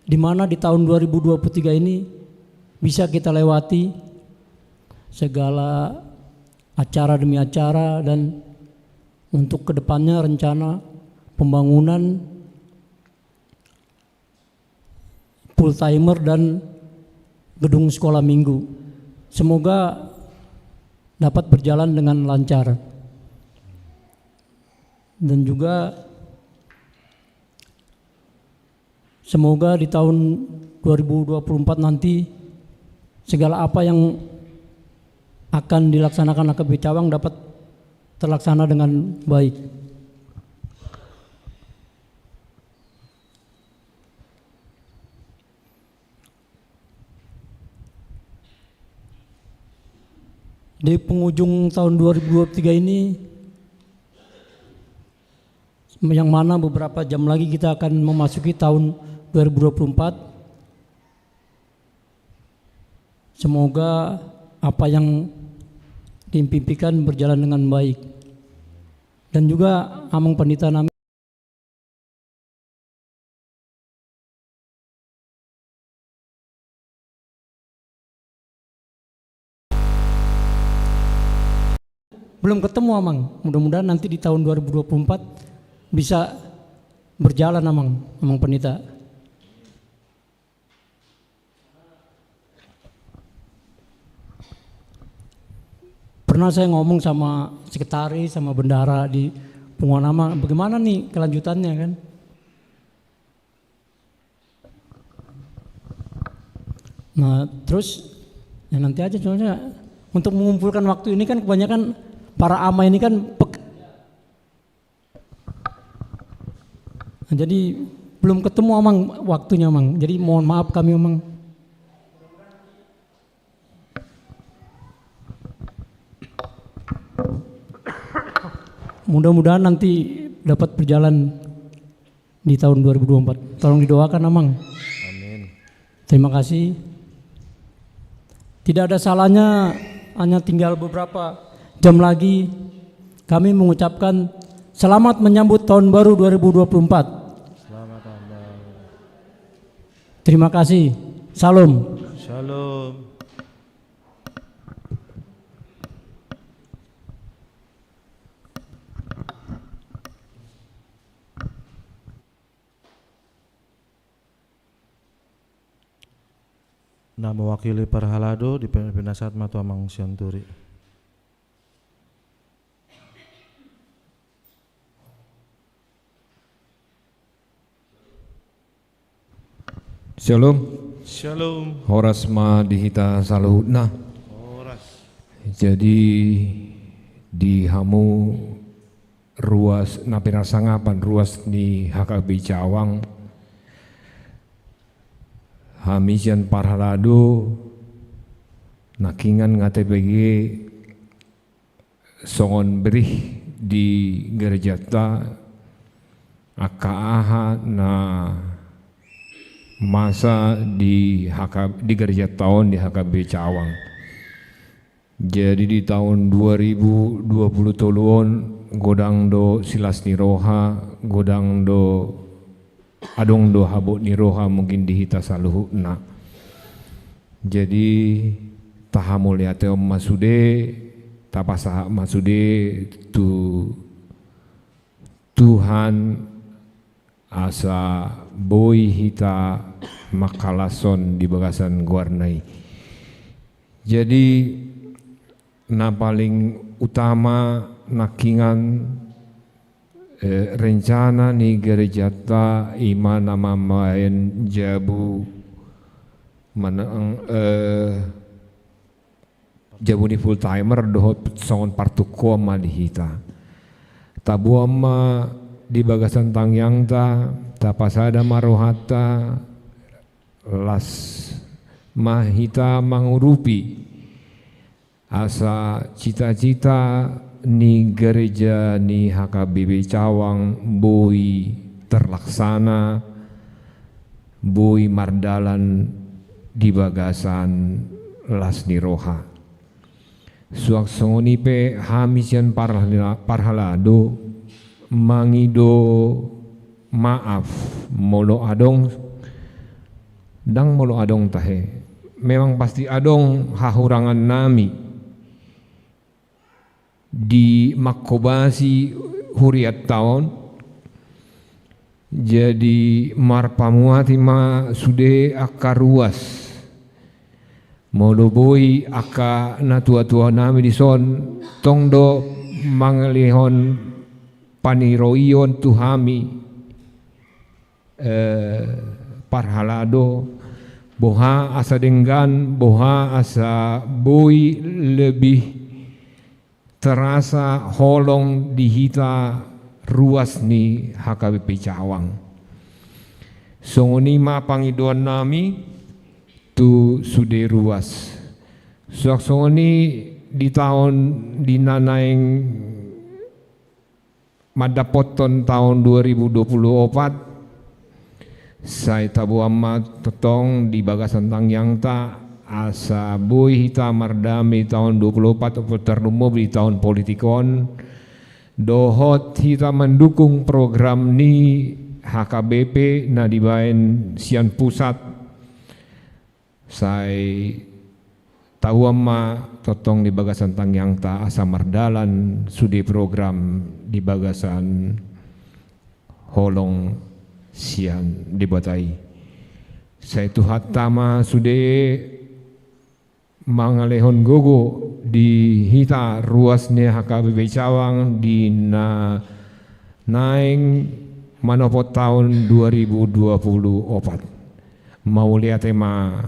di mana di tahun dua ribu dua puluh tiga ini bisa kita lewati segala acara demi acara, dan untuk kedepannya rencana pembangunan full timer dan gedung sekolah minggu. Semoga dapat berjalan dengan lancar. Dan juga semoga di tahun dua ribu dua puluh empat nanti segala apa yang akan dilaksanakan H K B P Cawang dapat terlaksana dengan baik. Di penghujung tahun dua ribu dua puluh tiga ini, yang mana beberapa jam lagi kita akan memasuki tahun dua ribu dua puluh empat. Semoga apa yang diimpikan berjalan dengan baik. Dan juga Amang Pandita nami belum ketemu, Amang. Mudah-mudahan nanti di tahun dua ribu dua puluh empat bisa berjalan, Amang, Amang Pandita. Pernah saya ngomong sama sekretaris, sama bendahara di Punguan Ama, bagaimana nih kelanjutannya, kan? Nah, terus ya nanti aja, soalnya untuk mengumpulkan waktu ini kan kebanyakan para ama ini kan pek-, Nah, jadi belum ketemu, Amang, waktunya, Amang. Jadi mohon maaf kami, Amang. Mudah-mudahan nanti dapat berjalan di tahun dua ribu dua puluh empat. Tolong didoakan, Amang. Amin. Terima kasih. Tidak ada salahnya, hanya tinggal beberapa jam lagi kami mengucapkan selamat menyambut tahun baru dua ribu dua puluh empat. Selamat tahun baru. Terima kasih. Salam. Salam. Na mewakili parhalado, dipe-, pinasahat ma tu Amang Sianturi. Shalom. Shalom. Horas ma di hita saluhutna. Horas. Jadi, di hamu ruas na pinarsangapan, ruas ni H K B Cawang, hami sian parhalado, nangkiningan nga T B G songon berih di gerejanta, angka aha na masa di H K, di gerejanta on, di H K B Cawang. Jadi, di tahun dua ribu dua puluh tolu on, godang do silas ni roha, godang do, adong do habot ni roha mungkin di hita saluhutna. Jadi, tahamauliatehon ma sude, tapasahat ma sude tu Tuhan, asa boi hita mangkalashon di bagasan goarna i. Jadi, na paling utama nangkiningan, eh, rencana ni gerejanta i ma na mambahen jabu manang, eh, jabu ni full timer dohot songon partungkoan ma di hita. Taboan ma di bagasan tangiangta, tapasada ma rohanta, las ma hita mangurupi asa cita-cita ni gereja ni H K B P Cawang boi terlaksana, boi mardalan di bagasan las ni roha. Suang songon i pe hami sian parhala-, parhalado mangido maaf molo adong, ndang molo adong tahe, memang pasti adong hahurangan nami di manghobasi hurianta on. Jadi, marpamuati ma sude angka ruas. Molo boi angka natua-tua nami dison, tong do mangalehon paniroion tu hami, eh, parhalado, boha asa denggan, boha asa boi lebih terasa holong di hita ruas ni H K B P Cawang. Songon i ma pangidoan nami tu sude ruas. Suang songon i di taon di na naeng mandapothon taon dua ribu dua puluh opat, sai taboan ma tongtong di bagasan tangiangta, asa boi hita mardame di taon dua puluh opat, tarlumobi di taon politik on, dohot hita mandukung program ni H K B P na dibaen sian pusat, sai taboan ma tongtong di bagasan tangiangta asa mardalan sude program di bagasan holong sian Debata i. Sai Tuhanta ma sude mangalehon gogo di hita ruas ni H K B P Cawang di na naeng manopot taon dua ribu dua puluh opat. Mauliate ma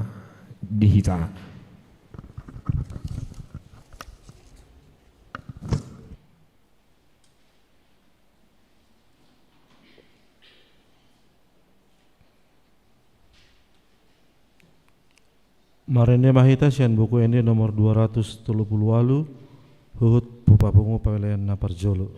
di hita. Marende ma hita sian Buku Ende nomor dua ratus tolu puluh ualu, huhut hupapungu pangalaoan na parjolo.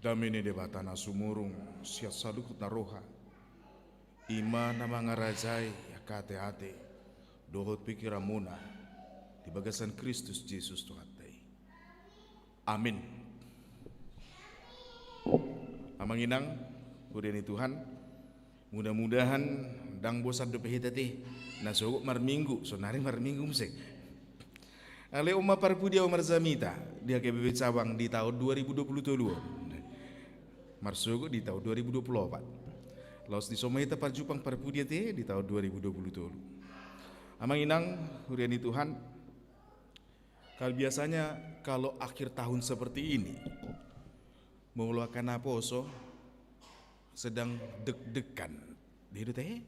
Dame ni Debata na sumurung sian saluhut na roha, i ma na mangarajai angka ateate dohot pingkiranmuna di bagasan Kristus Jesus Tuhanta i. Amin. Amang inang, huria ni Tuhan, mudah-mudahan ndang bosan dope hita ate na sogot marminggu, sonari marminggu muse. Alai on ma parpudi ahu marjamita di H K B P Cabang di taon dua ribu dua puluh tolu on. Marsogot di taon dua ribu dua puluh opat. Laos dison ma hita parjumpang parpudi ate di taon dua ribu dua puluh tolu. Amang inang, huria ni Tuhan, kalau biasanya kalau akhir tahun seperti ini, molo angka naposo sedang deg-degan. Dia itu teh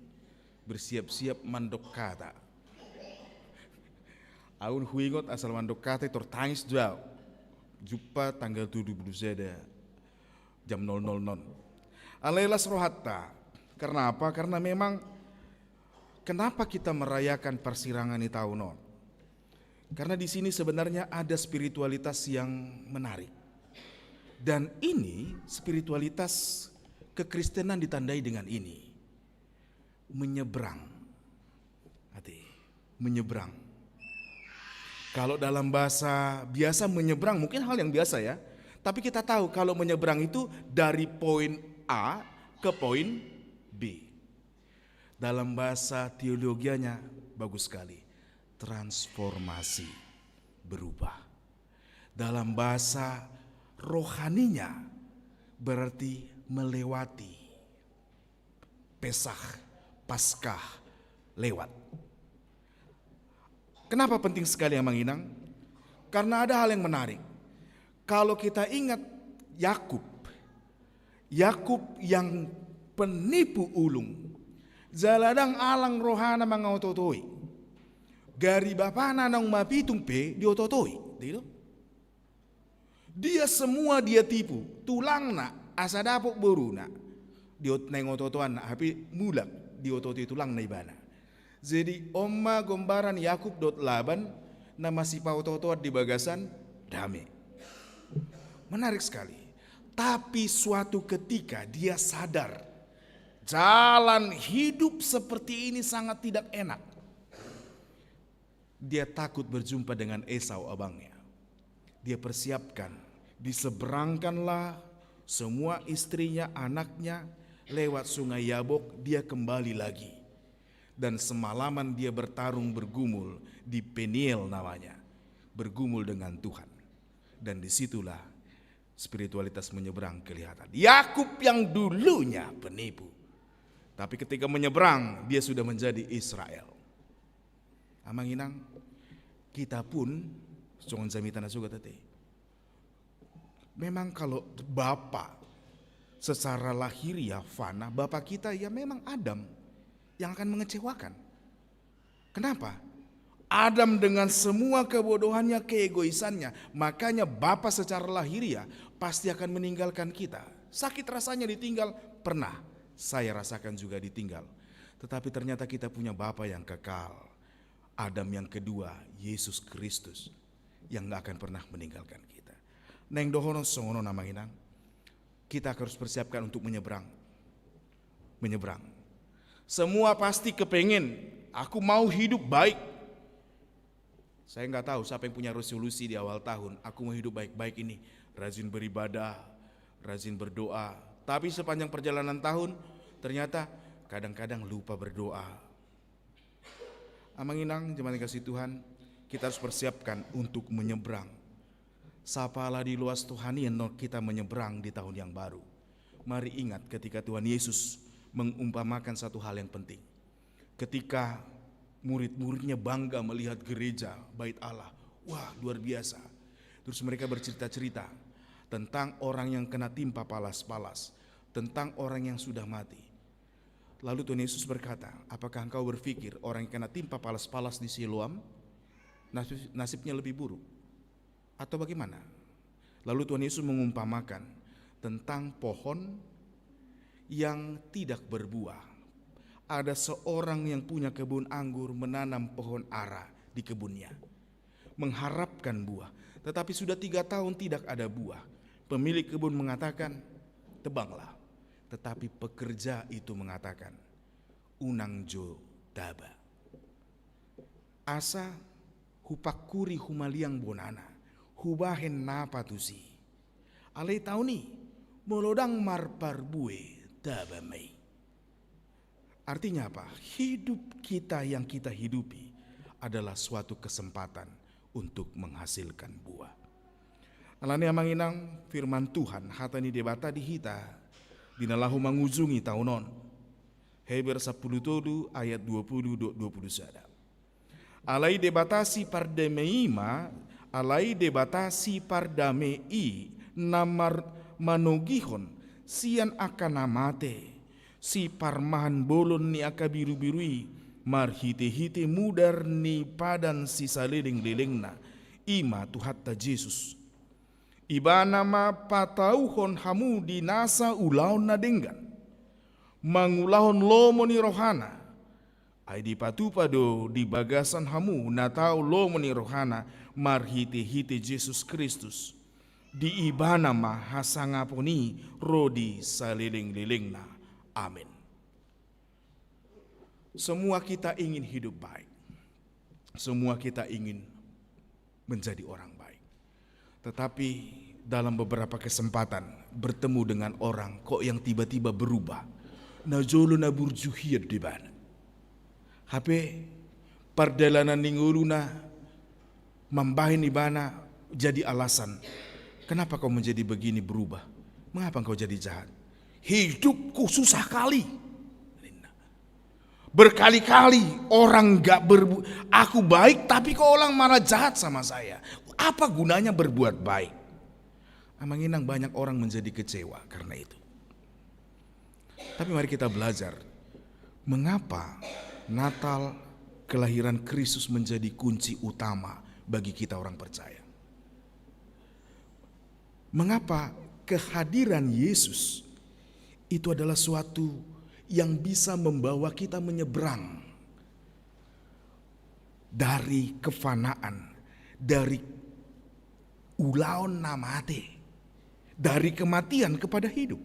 bersiap-siap mandok hata. Ahu huingot asal mandok hata i tor tangis do ahu. Jumpa tanggal tujuh puluh sada jam nol nol non. Alai las rohanta. Karena apa? Karena memang kenapa kita merayakan parsirangan di taon on? Karena di sini sebenarnya ada spiritualitas yang menarik. Dan ini spiritualitas kekristenan ditandai dengan ini. Menyeberang. Ate, menyeberang. Kalau dalam bahasa biasa menyeberang mungkin hal yang biasa ya. Tapi kita tahu kalau menyeberang itu dari poin A ke poin B. Dalam bahasa teologianya bagus sekali. Transformasi, berubah. Dalam bahasa rohaninya berarti melewati. Pesah, Paskah, lewat. Kenapa penting sekali, Amang Inang? Karena ada hal yang menarik. Kalau kita ingat Yakub, Yakub yang penipu ulung, jala ndang alang rohana mangaototoi. Gari bapana naung mapitung pe diototoi. Dia semua dia tipu, tulangna asa dapot boruna. Diot-, naeng ototoanna, hape mulak diototoi tulangna ibana. Jadi on ma gombaran Yakub dohot Laban na masipaotootoan di bagasan dame. Menarik sekali. Tapi suatu ketika dia sadar, jalan hidup seperti ini sangat tidak enak. Dia takut berjumpa dengan Esau abangnya. Dia persiapkan, diseberangkanlah semua istrinya, anaknya, lewat Sungai Yabok, dia kembali lagi. Dan semalaman dia bertarung, bergumul di Peniel namanya, bergumul dengan Tuhan. Dan disitulah spiritualitas menyeberang kelihatan. Yakub yang dulunya penipu, tapi ketika menyeberang, dia sudah menjadi Israel. Amang Inang, kita pun songon jamita na sogot ate. Memang kalau bapa secara lahiriah fana, bapa kita ya memang Adam yang akan mengecewakan. Kenapa? Adam dengan semua kebodohannya, keegoisannya, makanya bapa secara lahiriah pasti akan meninggalkan kita. Sakit rasanya ditinggal, pernah saya rasakan juga ditinggal. Tetapi ternyata kita punya bapa yang kekal. Adam yang kedua, Yesus Kristus, yang nggak akan pernah meninggalkan kita. Naeng dohonon songon on, Amang Inang, kita harus persiapkan untuk menyeberang. Menyeberang. Semua pasti kepengen, "Aku mau hidup baik." Saya nggak tahu siapa yang punya resolusi di awal tahun, "Aku mau hidup baik-baik ini, rajin beribadah, rajin berdoa." Tapi sepanjang perjalanan tahun, ternyata kadang-kadang lupa berdoa. Amang Inang, jemaat yang kasih Tuhan, kita harus persiapkan untuk menyeberang. Sapala diloas Tuhan i annon kita menyeberang di tahun yang baru. Mari ingat ketika Tuhan Yesus mengumpamakan satu hal yang penting. Ketika murid-muridnya bangga melihat gereja, bait Allah, wah, luar biasa. Terus mereka bercerita-cerita tentang orang yang kena timpa palas-palas, tentang orang yang sudah mati. Lalu Tuhan Yesus berkata, "Apakah engkau berpikir orang yang kena timpa palas-palas di Siloam nasib-, nasibnya lebih buruk? Atau bagaimana?" Lalu Tuhan Yesus mengumpamakan tentang pohon yang tidak berbuah. Ada seorang yang punya kebun anggur menanam pohon ara di kebunnya, mengharapkan buah, tetapi sudah tiga tahun tidak ada buah. Pemilik kebun mengatakan, "Tebanglah." Tetapi pekerja itu mengatakan, "Unang jo taba. Asa hupangkuri humaliang bonana, hubahen napa tusi. Alai taon i, molo ndang marparbue, taba ma i." Artinya apa? Hidup kita yang kita hidupi adalah suatu kesempatan untuk menghasilkan buah. Alani i, amang inang, firman Tuhan, hata ni Debata di hita, di na laho mangujungi taon on. Heber sampulu tolu ayat dua pulu dohot dua pulu sada. Alai Debata sipardame i ma, alai Debata sipardame i na mar-, manogihon sian angka na mate, siparmahan bolon ni angka birubiru i, marhitehite mudar ni padan sisalelenglelengna, i ma Tuhanta Jesus. Ibana ma patauhon hamu di nasa ulaon na denggan, mangulahon lomo ni rohana. Ai dipatupa do di bagasan hamu na tau lomo ni rohana marhitehite Jesus Kristus. Di Ibana ma hasangapon i ro di salelenglelengna. Amen. Semua kita ingin hidup baik. Semua kita ingin menjadi orang baik. Tetapi dalam beberapa kesempatan bertemu dengan orang kok yang tiba-tiba berubah. Na jolo na burju hian do ibana. Hape pardalanan ni ngoluna mambahen ibana jadi alasan. "Kenapa kau menjadi begini, berubah? Mengapa engkau jadi jahat?" "Hidupku susah kali." Berkali-kali orang nggak berbu-, aku baik, tapi kok orang malah jahat sama saya. Apa gunanya berbuat baik? Amang inang, banyak orang menjadi kecewa karena itu. Tapi mari kita belajar, mengapa Natal, kelahiran Kristus, menjadi kunci utama bagi kita orang percaya. Mengapa kehadiran Yesus itu adalah suatu yang bisa membawa kita menyeberang dari kefanaan, dari ulaon na mate, dari kematian kepada hidup?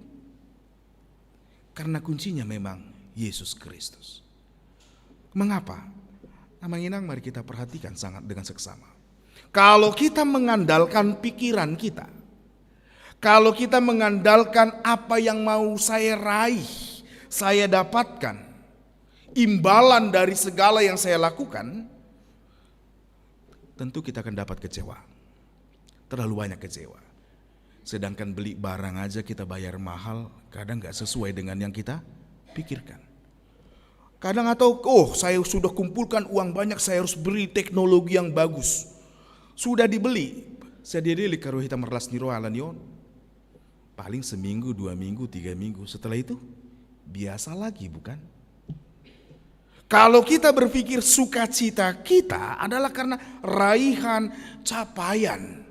Karena kuncinya memang Yesus Kristus. Mengapa? Amang inang, mari kita perhatikan sangat dengan seksama. Kalau kita mengandalkan pikiran kita, kalau kita mengandalkan apa yang mau saya raih, saya dapatkan, imbalan dari segala yang saya lakukan, tentu kita akan dapat kecewa. Terlalu banyak kecewa. Sedangkan beli barang aja kita bayar mahal, kadang nggak sesuai dengan yang kita pikirkan. Kadang atau, "Oh, saya sudah kumpulkan uang banyak, saya harus beli teknologi yang bagus." Sudah dibeli, sadia dilehon roha hita marlas ni roha alani on. Paling seminggu, dua minggu, tiga minggu. Setelah itu, biasa lagi, bukan? Kalau kita berpikir sukacita kita adalah karena raihan, capaian,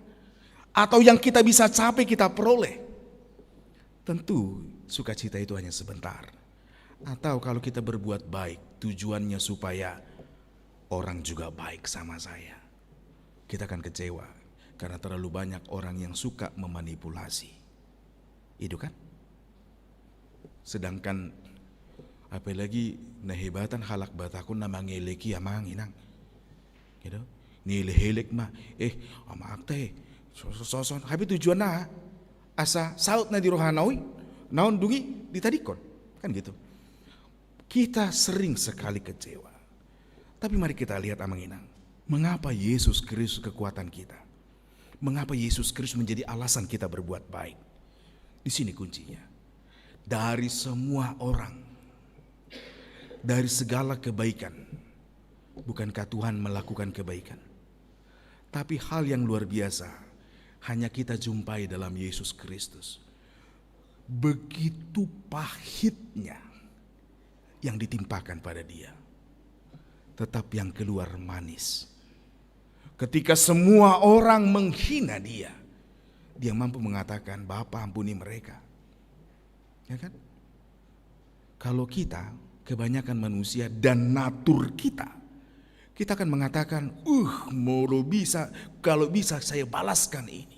atau yang kita bisa capai, kita peroleh, tentu sukacita itu hanya sebentar. Atau kalau kita berbuat baik, tujuannya supaya orang juga baik sama saya, kita akan kecewa karena terlalu banyak orang yang suka memanipulasi. Itu kan? Sedangkan apalagi na hebatan halak Batak on na mangelek i, amang inang. Gitu. Nielek-elek ma, "Eh, ama akta, eh. Soson, soson." Hape tujuanna asa saut na di rohana i, naon dung i ditadingkon. Kan gitu. Kita sering sekali kecewa. Tapi mari kita lihat, amang inang, mengapa Yesus Kristus kekuatan kita? Mengapa Yesus Kristus menjadi alasan kita berbuat baik? Di sini kuncinya. Dari semua orang, dari segala kebaikan, bukankah Tuhan melakukan kebaikan? Tapi hal yang luar biasa hanya kita jumpai dalam Yesus Kristus. Begitu pahitnya yang ditimpakan pada Dia, tetap yang keluar manis. Ketika semua orang menghina Dia, Dia mampu mengatakan, "Bapa, ampuni mereka." Ya kan? Kalau kita, kebanyakan manusia dan natur kita, kita akan mengatakan, "Uh, molo bisa, kalau bisa saya balaskan ini."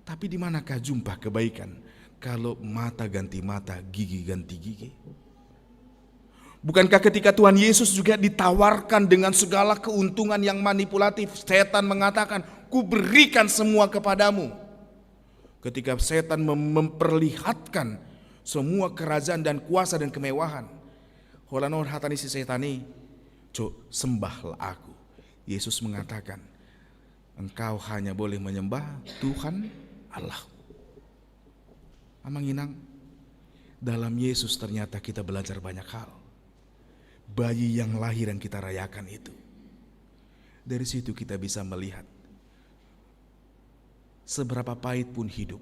Tapi di manakah jumpa kebaikan kalau mata ganti mata, gigi ganti gigi? Bukankah ketika Tuhan Yesus juga ditawarkan dengan segala keuntungan yang manipulatif, setan mengatakan, "Kuberikan semua kepadamu." Ketika setan mem-, memperlihatkan semua kerajaan dan kuasa dan kemewahan, holan on hata ni si setan i, "Cok, sembahlah aku." Yesus mengatakan, "Engkau hanya boleh menyembah Tuhan Allah." Amang inang, dalam Yesus ternyata kita belajar banyak hal. Bayi yang lahir yang kita rayakan itu, dari situ kita bisa melihat seberapa pahit pun hidup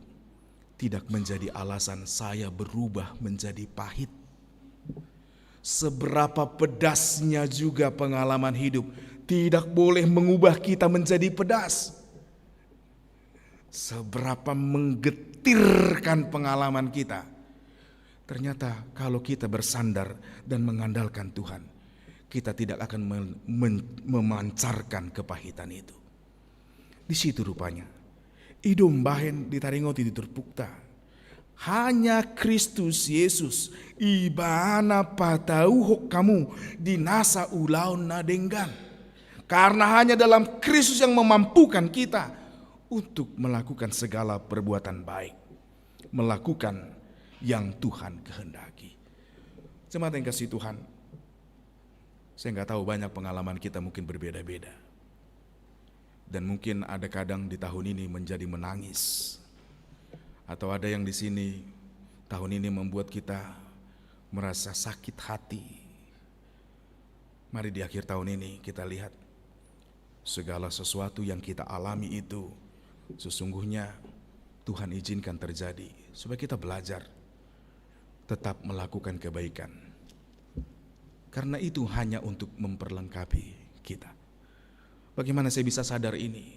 tidak menjadi alasan saya berubah menjadi pahit. Seberapa pedasnya juga pengalaman hidup tidak boleh mengubah kita menjadi pedas. Seberapa menggetirkan pengalaman kita, ternyata kalau kita bersandar dan mengandalkan Tuhan, kita tidak akan men-, men-, memancarkan kepahitan itu. Di situ rupanya i do umbahen ditaringoti di turpukta. Hanya Kristus Yesus, Ibana patauhon hamu di nasa ulaon na denggan. Karena hanya dalam Kristus yang memampukan kita untuk melakukan segala perbuatan baik, melakukan yang Tuhan kehendaki. Jemaat yang kasih Tuhan, saya nggak tahu, banyak pengalaman kita mungkin berbeda-beda. Dan mungkin ada kadang di tahun ini menjadi menangis. Atau ada yang di sini tahun ini membuat kita merasa sakit hati. Mari di akhir tahun ini kita lihat segala sesuatu yang kita alami itu sesungguhnya Tuhan izinkan terjadi supaya kita belajar tetap melakukan kebaikan. Karena itu hanya untuk memperlengkapi kita. Bagaimana saya bisa sadar ini?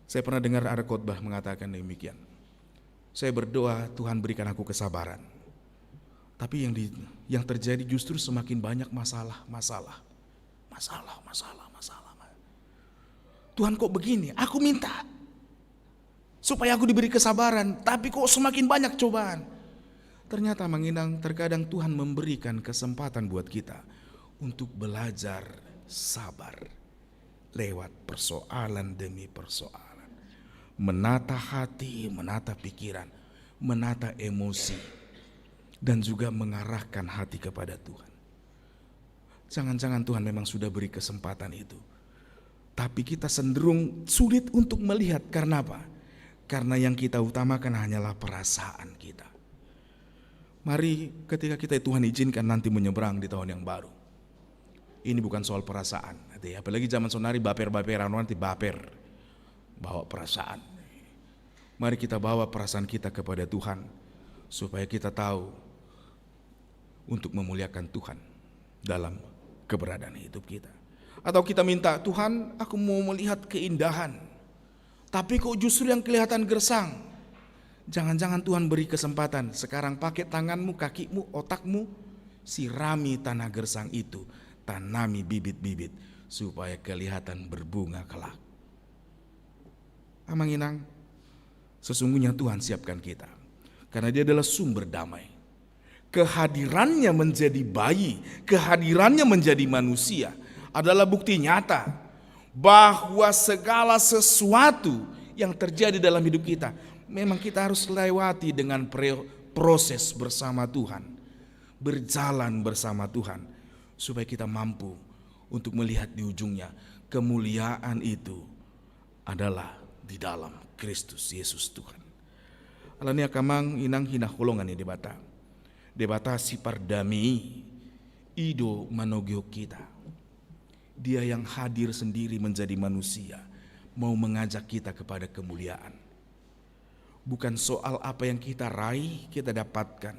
Saya pernah dengar ada khotbah mengatakan demikian. Saya berdoa, "Tuhan, berikan aku kesabaran." Tapi yang di, yang terjadi justru semakin banyak masalah, masalah. Masalah, masalah, masalah. "Tuhan, kok begini? Aku minta supaya aku diberi kesabaran, tapi kok semakin banyak cobaan?" Ternyata, amang inang, terkadang Tuhan memberikan kesempatan buat kita untuk belajar sabar lewat persoalan demi persoalan. Menata hati, menata pikiran, menata emosi, dan juga mengarahkan hati kepada Tuhan. Jangan-jangan Tuhan memang sudah beri kesempatan itu. Tapi kita cenderung sulit untuk melihat. Karena apa? Karena yang kita utamakan hanyalah perasaan kita. Mari, ketika kita, Tuhan izinkan nanti menyeberang di tahun yang baru, ini bukan soal perasaan. Nanti, apalagi zaman sonari baper-baperan, nanti baper. Bawa perasaan. Mari kita bawa perasaan kita kepada Tuhan, supaya kita tahu untuk memuliakan Tuhan dalam keberadaan hidup kita. Atau kita minta, "Tuhan, aku mau melihat keindahan, tapi kok justru yang kelihatan gersang." Jangan-jangan Tuhan beri kesempatan, sekarang pakai tanganmu, kakimu, otakmu, sirami tanah gersang itu, tanami bibit-bibit, supaya kelihatan berbunga kelak. Amang inang, sesungguhnya Tuhan siapkan kita, karena Dia adalah sumber damai. Kehadirannya menjadi bayi, kehadirannya menjadi manusia adalah bukti nyata bahwa segala sesuatu yang terjadi dalam hidup kita, memang kita harus lewati dengan pre-, proses bersama Tuhan, berjalan bersama Tuhan, supaya kita mampu untuk melihat di ujungnya kemuliaan itu adalah di dalam Kristus Yesus Tuhan. Alani i, amang inang, hinaholongan ni Debata, Debata si pardame i, i do manogihon kita. Dia yang hadir sendiri menjadi manusia, mau mengajak kita kepada kemuliaan. Bukan soal apa yang kita raih, kita dapatkan.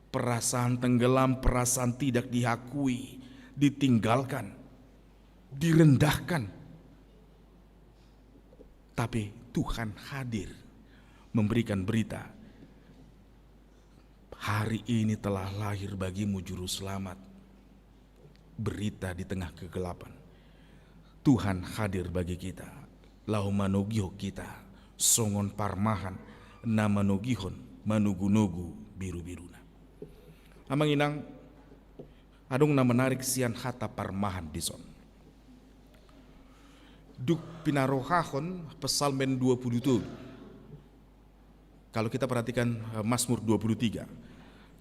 Perasaan tenggelam, perasaan tidak diakui, ditinggalkan, direndahkan. Tapi Tuhan hadir memberikan berita, "Hari ini telah lahir bagimu Juru Selamat." Berita di tengah kegelapan. Tuhan hadir bagi kita, laho manogihon kita songon parmahan na manogihon manugu-nugu biru-biruna. Amang inang, adong na menarik sian hata parmahan dison. Dung pinarohahon Psalmen dua puluh tolu. Kalau kita perhatikan, eh, Mazmur dua puluh tiga,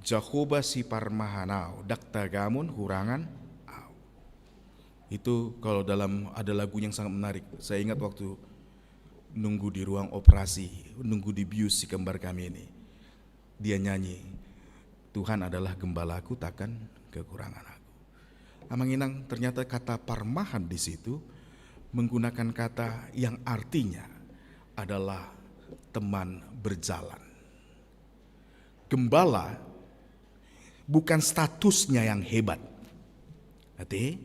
Jahowa siparmahan au, ndang tagamon hurangan au. Itu kalau dalam, ada lagu yang sangat menarik. Saya ingat waktu nunggu di ruang operasi, nunggu dibius si kembar kami ini. Dia nyanyi, "Tuhan adalah gembalaku, takkan kekurangan aku." Amang inang, ternyata kata parmahan di situ menggunakan kata yang artinya adalah teman berjalan. Gembala bukan statusnya yang hebat. Arti,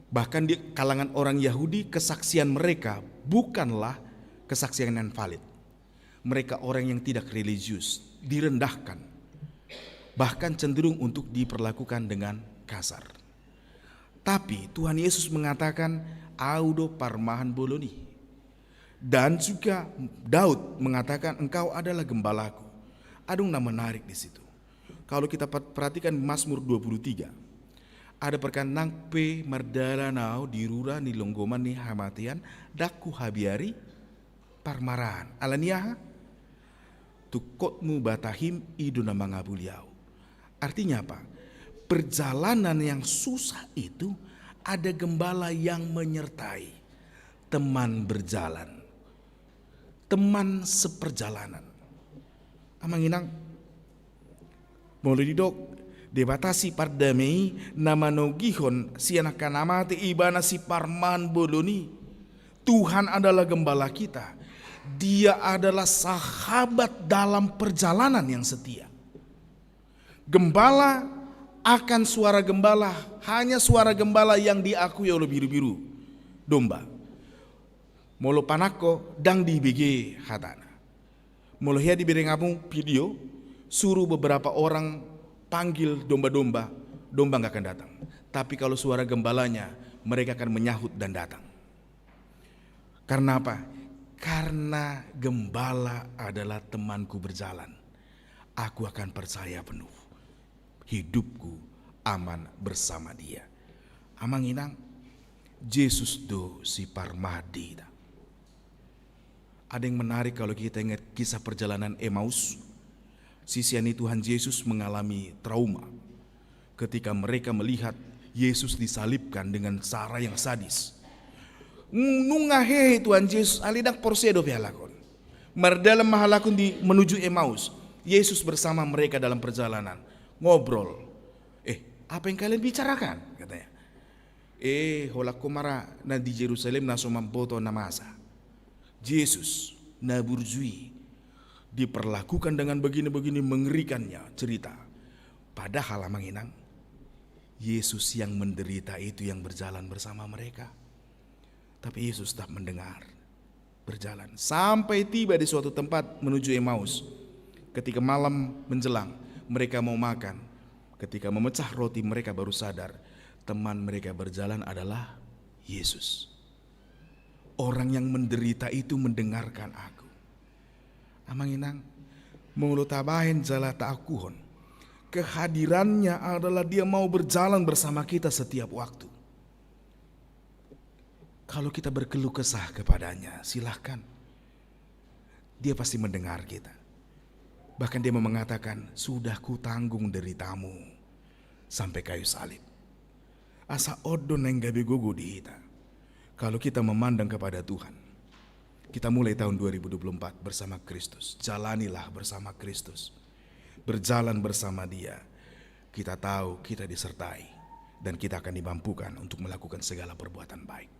bahkan di kalangan orang Yahudi, kesaksian mereka bukanlah kesaksian yang valid. Mereka orang yang tidak religius, direndahkan, bahkan cenderung untuk diperlakukan dengan kasar. Tapi Tuhan Yesus mengatakan, "Au do parmahan bolon i." Dan juga Daud mengatakan, "Engkau adalah gembalaku." Adong na menarik di situ. Kalau kita pat-, perhatikan Mazmur dua puluh tiga, ada perkataan, "Nang pe mardalan au di rura ni longgoman ni hamatean, ndang huhabiari parmaraan." Ala ni aha? "Tungkotmu, batahim, i do na mangapuli au." Artinya apa? Perjalanan yang susah itu ada gembala yang menyertai, teman berjalan, teman seperjalanan. Amang inang, molo didok, Debata sipardame i na manogihon sian angka na mate, Ibana siparmahan bolon i. Tuhan adalah gembala kita. Dia adalah sahabat dalam perjalanan yang setia. Gembala akan suara gembala, hanya suara gembala yang diakui oleh biru-biru domba. Molo panangko, ndang dibege hatana. Molo hea dibereng hamu video, suruh beberapa orang panggil domba-domba, domba nggak akan datang. Tapi kalau suara gembalanya, mereka akan menyahut dan datang. Karena apa? Karena gembala adalah temanku berjalan. Aku akan percaya penuh. Hidupku aman bersama dia. Amang inang, Jesus do siparmahan di hita. Ada yang menarik kalau kita ingat kisah perjalanan Emmaus. Sisia ni Tuhan Yesus mengalami trauma ketika mereka melihat Yesus disalibkan dengan cara yang sadis. Nunga hehe Tuhan Jesus, alai ndang porsea dope halak on. Mardalan ma halak on di, menuju Emmaus. Yesus bersama mereka dalam perjalanan. Ngobrol. "Eh, apa yang kalian bicarakan?" katanya. "Eh, holan ho ma ra na di Jerusalem na so mamboto na masa. Jesus na burju i diperlakukan dengan begini-begini, mengerikannya cerita." Padahal, amang inang, Yesus yang menderita itu yang berjalan bersama mereka. Tapi Yesus tetap mendengar, berjalan. Sampai tiba di suatu tempat menuju Emmaus. Ketika malam menjelang, mereka mau makan. Ketika memecah roti, mereka baru sadar, teman mereka berjalan adalah Yesus. Orang yang menderita itu mendengarkan aku. Amang inang, molo tabahen jala taangkuhon, kehadirannya adalah dia mau berjalan bersama kita setiap waktu. Kalau kita berkeluh kesah kepada-Nya, silahkan. Dia pasti mendengar kita. Bahkan Dia mau mengatakan, "Sudah Kutanggung deritamu sampai kayu salib." Asa on do naeng gabe gogo di hita. Kalau kita memandang kepada Tuhan, kita mulai tahun dua ribu dua puluh empat bersama Kristus. Jalanilah bersama Kristus. Berjalan bersama Dia. Kita tahu kita disertai dan kita akan dimampukan untuk melakukan segala perbuatan baik.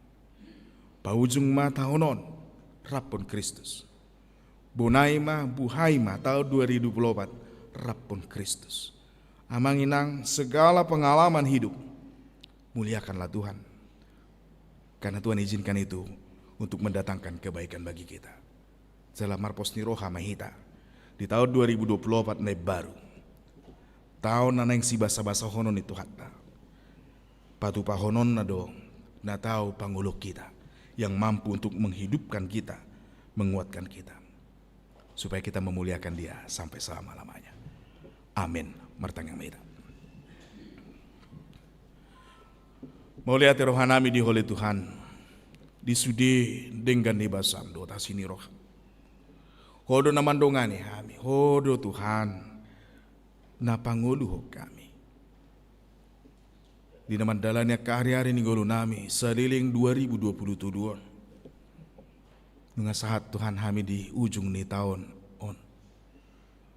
Paujung ma taon on, raphon Kristus. Bonai ma, buhai ma taon dua ribu dua puluh empat, raphon Kristus. Amang inang, segala pengalaman hidup, muliakanlah Tuhan. Karena Tuhan izinkan itu untuk mendatangkan kebaikan bagi kita. Jala marpos ni roha ma hita di taon dua ribu dua puluh empat na imbaru. Taon na naeng sibasa-basahonon ni Tuhanta. Patupahononna do na tau pangoloi hita, yang mampu untuk menghidupkan kita menguatkan kita, supaya kita memuliakan Dia sampai selama-lamanya. Amin. Martangiang ma hita. Mauliate rohanami di Ho ale Tuhan, di sude denggan ni basaM dohot asi ni rohaM. Ho do na mandongani hami, Ho do Tuhan na pangoluhon hami di na mandalani angka ari-ari ni ngolunami saleleng dua ribu dua puluh tolu on. Nunga sahat Tuhan hami di ujung ni taon on.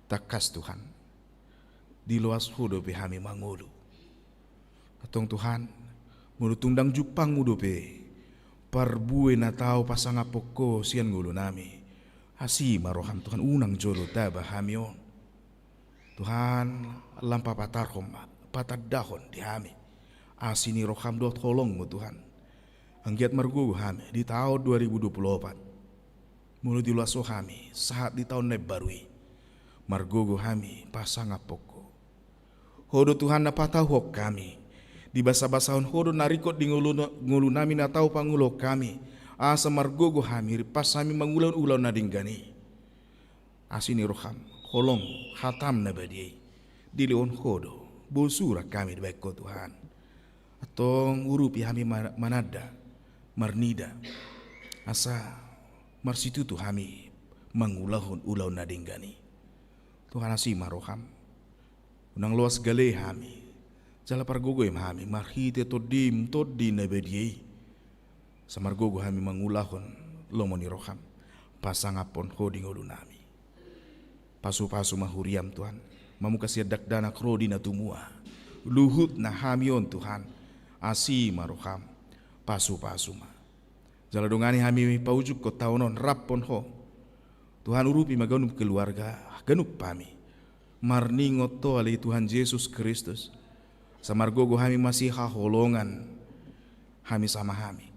Tangkas Tuhan, diloas Ho dope hami mangolu. Antong Tuhan, molo tung ndang jumpangMu dope parbue na tau pasangaphon Ho sian ngolunami, asi ma rohaM Tuhan, unang jolo taba hami on. Tuhan, lam papatarhon ma, patandahon di hami asi ni rohaM dohot holongMu Tuhan. Anggiat margogo hami di taon dua ribu dua puluh opat, molo diloas Ho hami sahat di taon na imbaru i, margogo hami pasangaphon Ho. Ho do Tuhan na patauhon hami, dibasabasahon Ho do na ringkot di ngolu, ngolunami na tau pangoluhon hami, asa margogo hami, rimpas hami mangulahon ulaon na denggan i. Asi ni rohaM, holongMu, hataM na badia i, dilehon Ho do bosuran hami dibahen Ho Tuhan. Antong urupi hami ma-, mananda, marnida, asa marsitutu hami mangulahon ulaon na denggan i. Tuhan, asi ma rohaM. Unang loas gale hami, jala pargogoi ma hami marhite TondiM, Tondi na badia i. Asa margogo hami mangulahon lomo ni rohaM, pasangaphon Ho di ngolunami. Pasupasu ma huriaM Tuhan, mamungka sian dakdanak ro di na tumua. Luhutna hami on Tuhan, asi ma rohaM, pasupasu ma. Jala dongani hami paujunghon taon on rap dohot Ho. Tuhan, urupi ma ganup keluarga, ganup hami. Marningot Ho ale Tuhan Jesus Kristus, asa margogo hami masihaholongan, hami sama hami.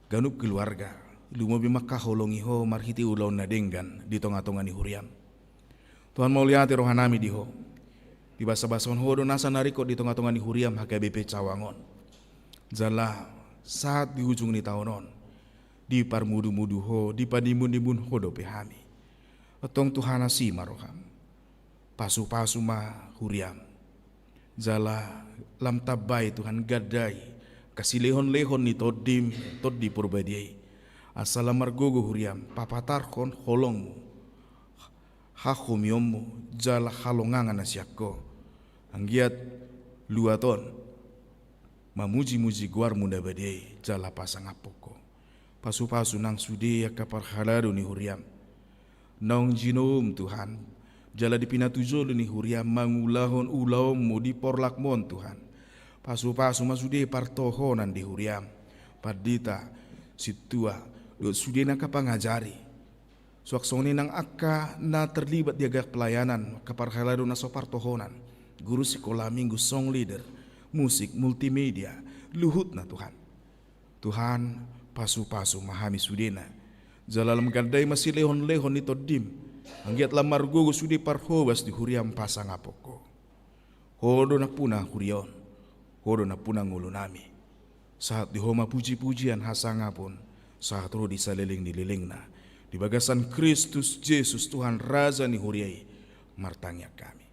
Ganup keluarga, lumobi mangkaholongi Ho marhite ulaon na denggan di tonga-tonga ni huriaM. Tuhan, mauliate rohanami di Ho. Dibasabasahon Ho do nasa na ringkot di tonga-tonga ni huriaM H K B P Cawang on. Jala sahat di ujung ni taon on, diparmudu-mudu Ho, dipanimbun-nimbun Ho dope hami. Antong Tuhan, asi ma rohaM. Pasupasu ma huriaM. Jala lam tambai Tuhan, gandai angka silehon-lehon ni TondiM, Tondi Porbadia i. Asa lam margogo huriaM papatarhon holongMu, hahomionMu, jala halongangan na sian Ho. Anggiat luat on mamuji-muji goarMu na badia i jala pasangaphon Ho. Pasupasu nang sude angka parhalado ni huriaM. Naung jinoum Tuhan, jala di pinatujolo ni huriaM mangulahon ulaonMu di porlakMu on Tuhan. Pasupasu ma sude partohonan di huriaM, pandita, sintua, dohot sude nang angka pangajari. Suang songon i nang angka na terlibat di agar pelayanan, angka parhalado na so partohonan, guru sikola minggu, song leader, musik, multimedia, luhutna Tuhan. Tuhan, pasupasu ma hami sudena. Jala lam gandai ma silehon-lehon ni TondiM. Anggiat lam margogo sude parhobas di huriaM pasangaphon Ho. Ho do nampuna huria on. Ho do nampuna ngolunami. Sahat di Ho ma puji-pujian, hasangapon, sahat ro di saleleng ni lelengna. Di bagasan Kristus Jesus Tuhan, Raja ni huria i, martangiang hami.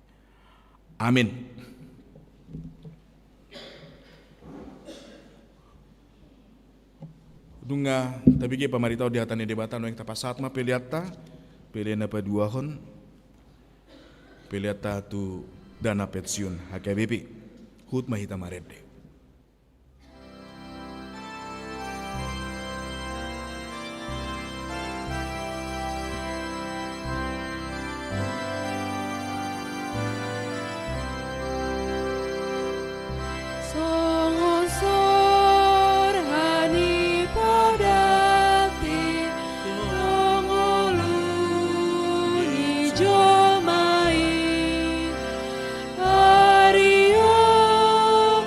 Amin. Nunga tabege pamaritaon di hata ni Debata, nuaeng tapasahat ma peleanta, pele na paduahon, peleanta tu dana pensiun H K B P. Huhut ma hita marende. Songon sorga ni padati do ngolu ni jolma i, ari on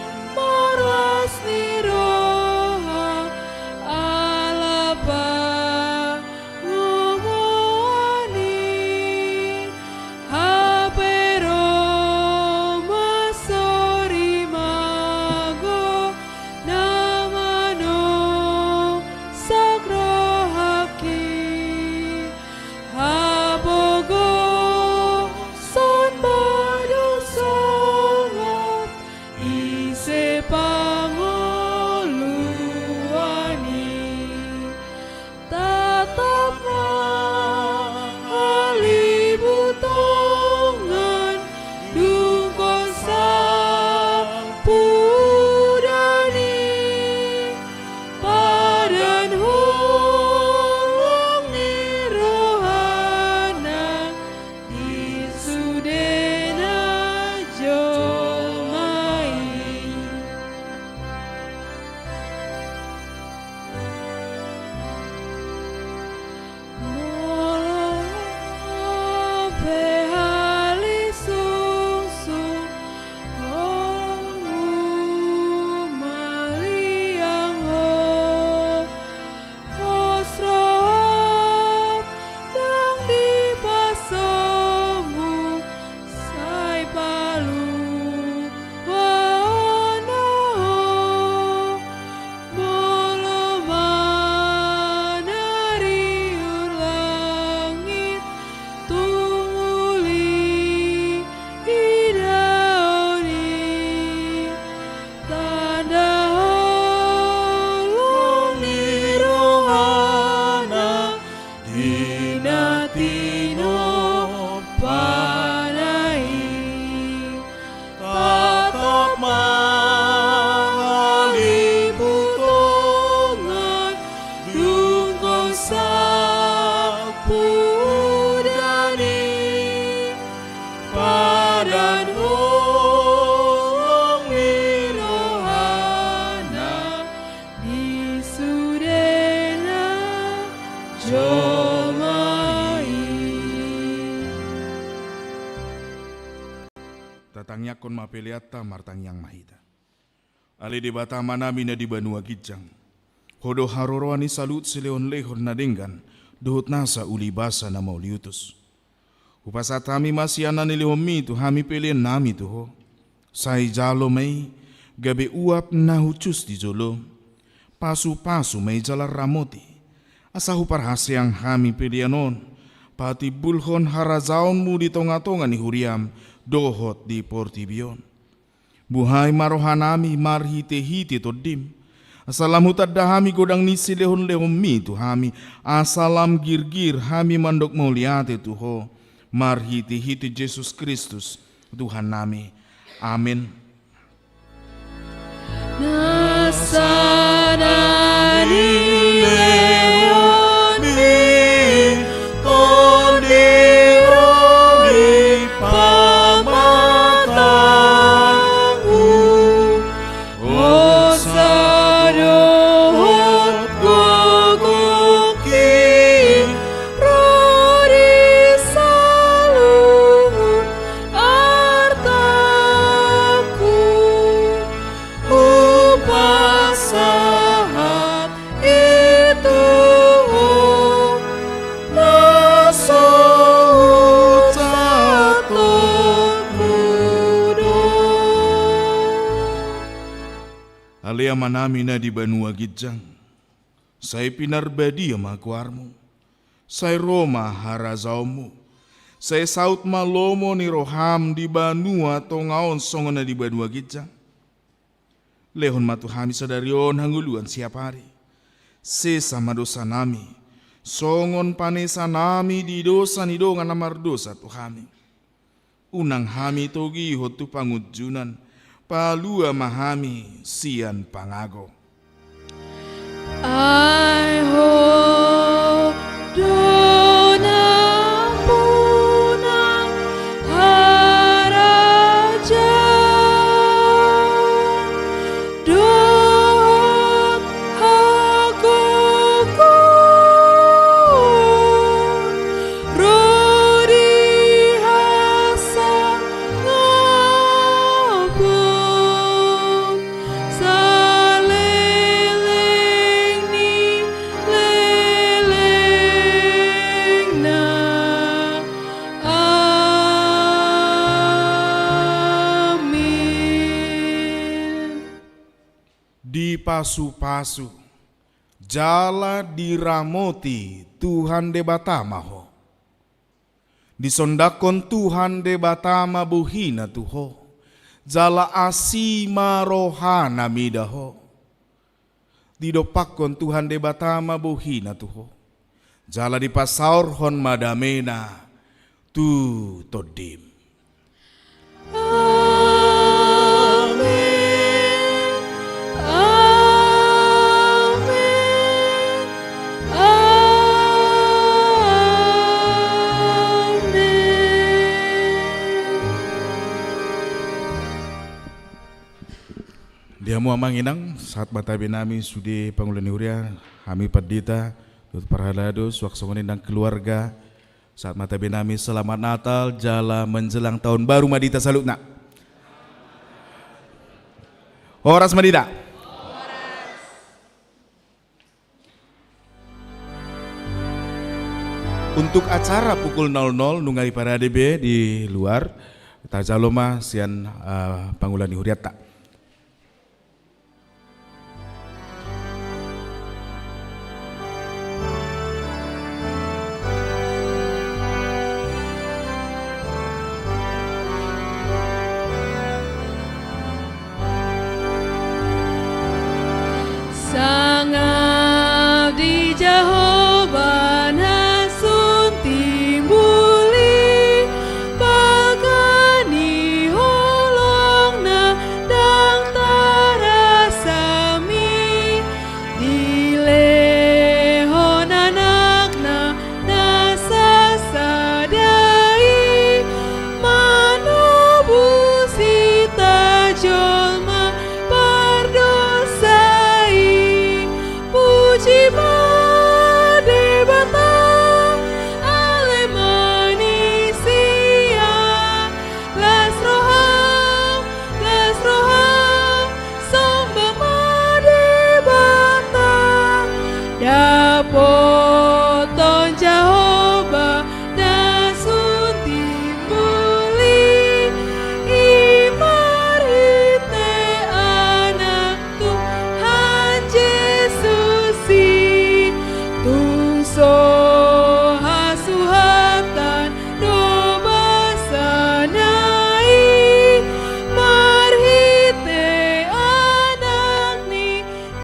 Holong ni rohana di sudena jolma i. Tatangiangkon ma peleanta, martangiang ma hita. Ale Debata Amanami na di banua ginjang, Ho do haroroan ni saluhut silehonlehon na denggan dohot nasa ulibasa na mauliutus. Hupasahat hami ma sian na nilehonMi tu hami peleannami tu Ho. Sai jalo ma i gabe uap na hushus di jolo. Pasupasu ma i jala ramoti, asa huparhaseang hami pelean on patimbulhon harajaonMu di tongatonga ni huriaM dohot di portibi on. Buhai ma rohanami marhitehite TondiM, asa lam hutanda hami godang ni silehonlehonMi tu hami, asa lam girgir hami mandok mauliate tu Ho, marhitehite Jesus Kristus, Tuhannami. Amen. Nasa na nilehon ni TondiM di pamatangku, hosa dohot gogongki ro di saluhut artangku. Hupasahat i tu Ho na so hujalo do. Ale Amanami na di banua ginjang, sai pinarbadia ma goarMu. Sai ro ma harajaonMu. Sai saut ma lomo ni rohaM di banua tonga on songon na di banua ginjang. Lehon ma tu hami sadari on hangoluan siapari. Sesa ma dosanami, songon panesanami di dosa ni dongan na mardosa tu hami. Unang hami togihon tu pangunjunan, palua ma hami sian pangago. Ai Ho do nampuna harajaon dohot hagogoon ro di hasangapon saleleng ni lelengna. Amin. Dipasupasu jala diramoti Tuhan Debata ma ho. Disondangkon Tuhan Debata ma bohina tu ho, jala asi ma rohana mida ho. Didompakkon Tuhan Debata ma bohina tu ho, jala dipasaorhon ma damena tu tondim. Amen. Amen. Amen. Di hamu amang inang, sahat ma tabe nami sude pangula ni huria, hami pandita, dohot parhalado, suang songon i nang keluarga, sahat ma tabe nami selamat Natal jala menjelang tahun baru ma di hita saluhutna. Horas ma di hita. Untuk acara pukul nol nol nunga diparade be di luar, tajalo ma sian, eh, pangula ni hurianta.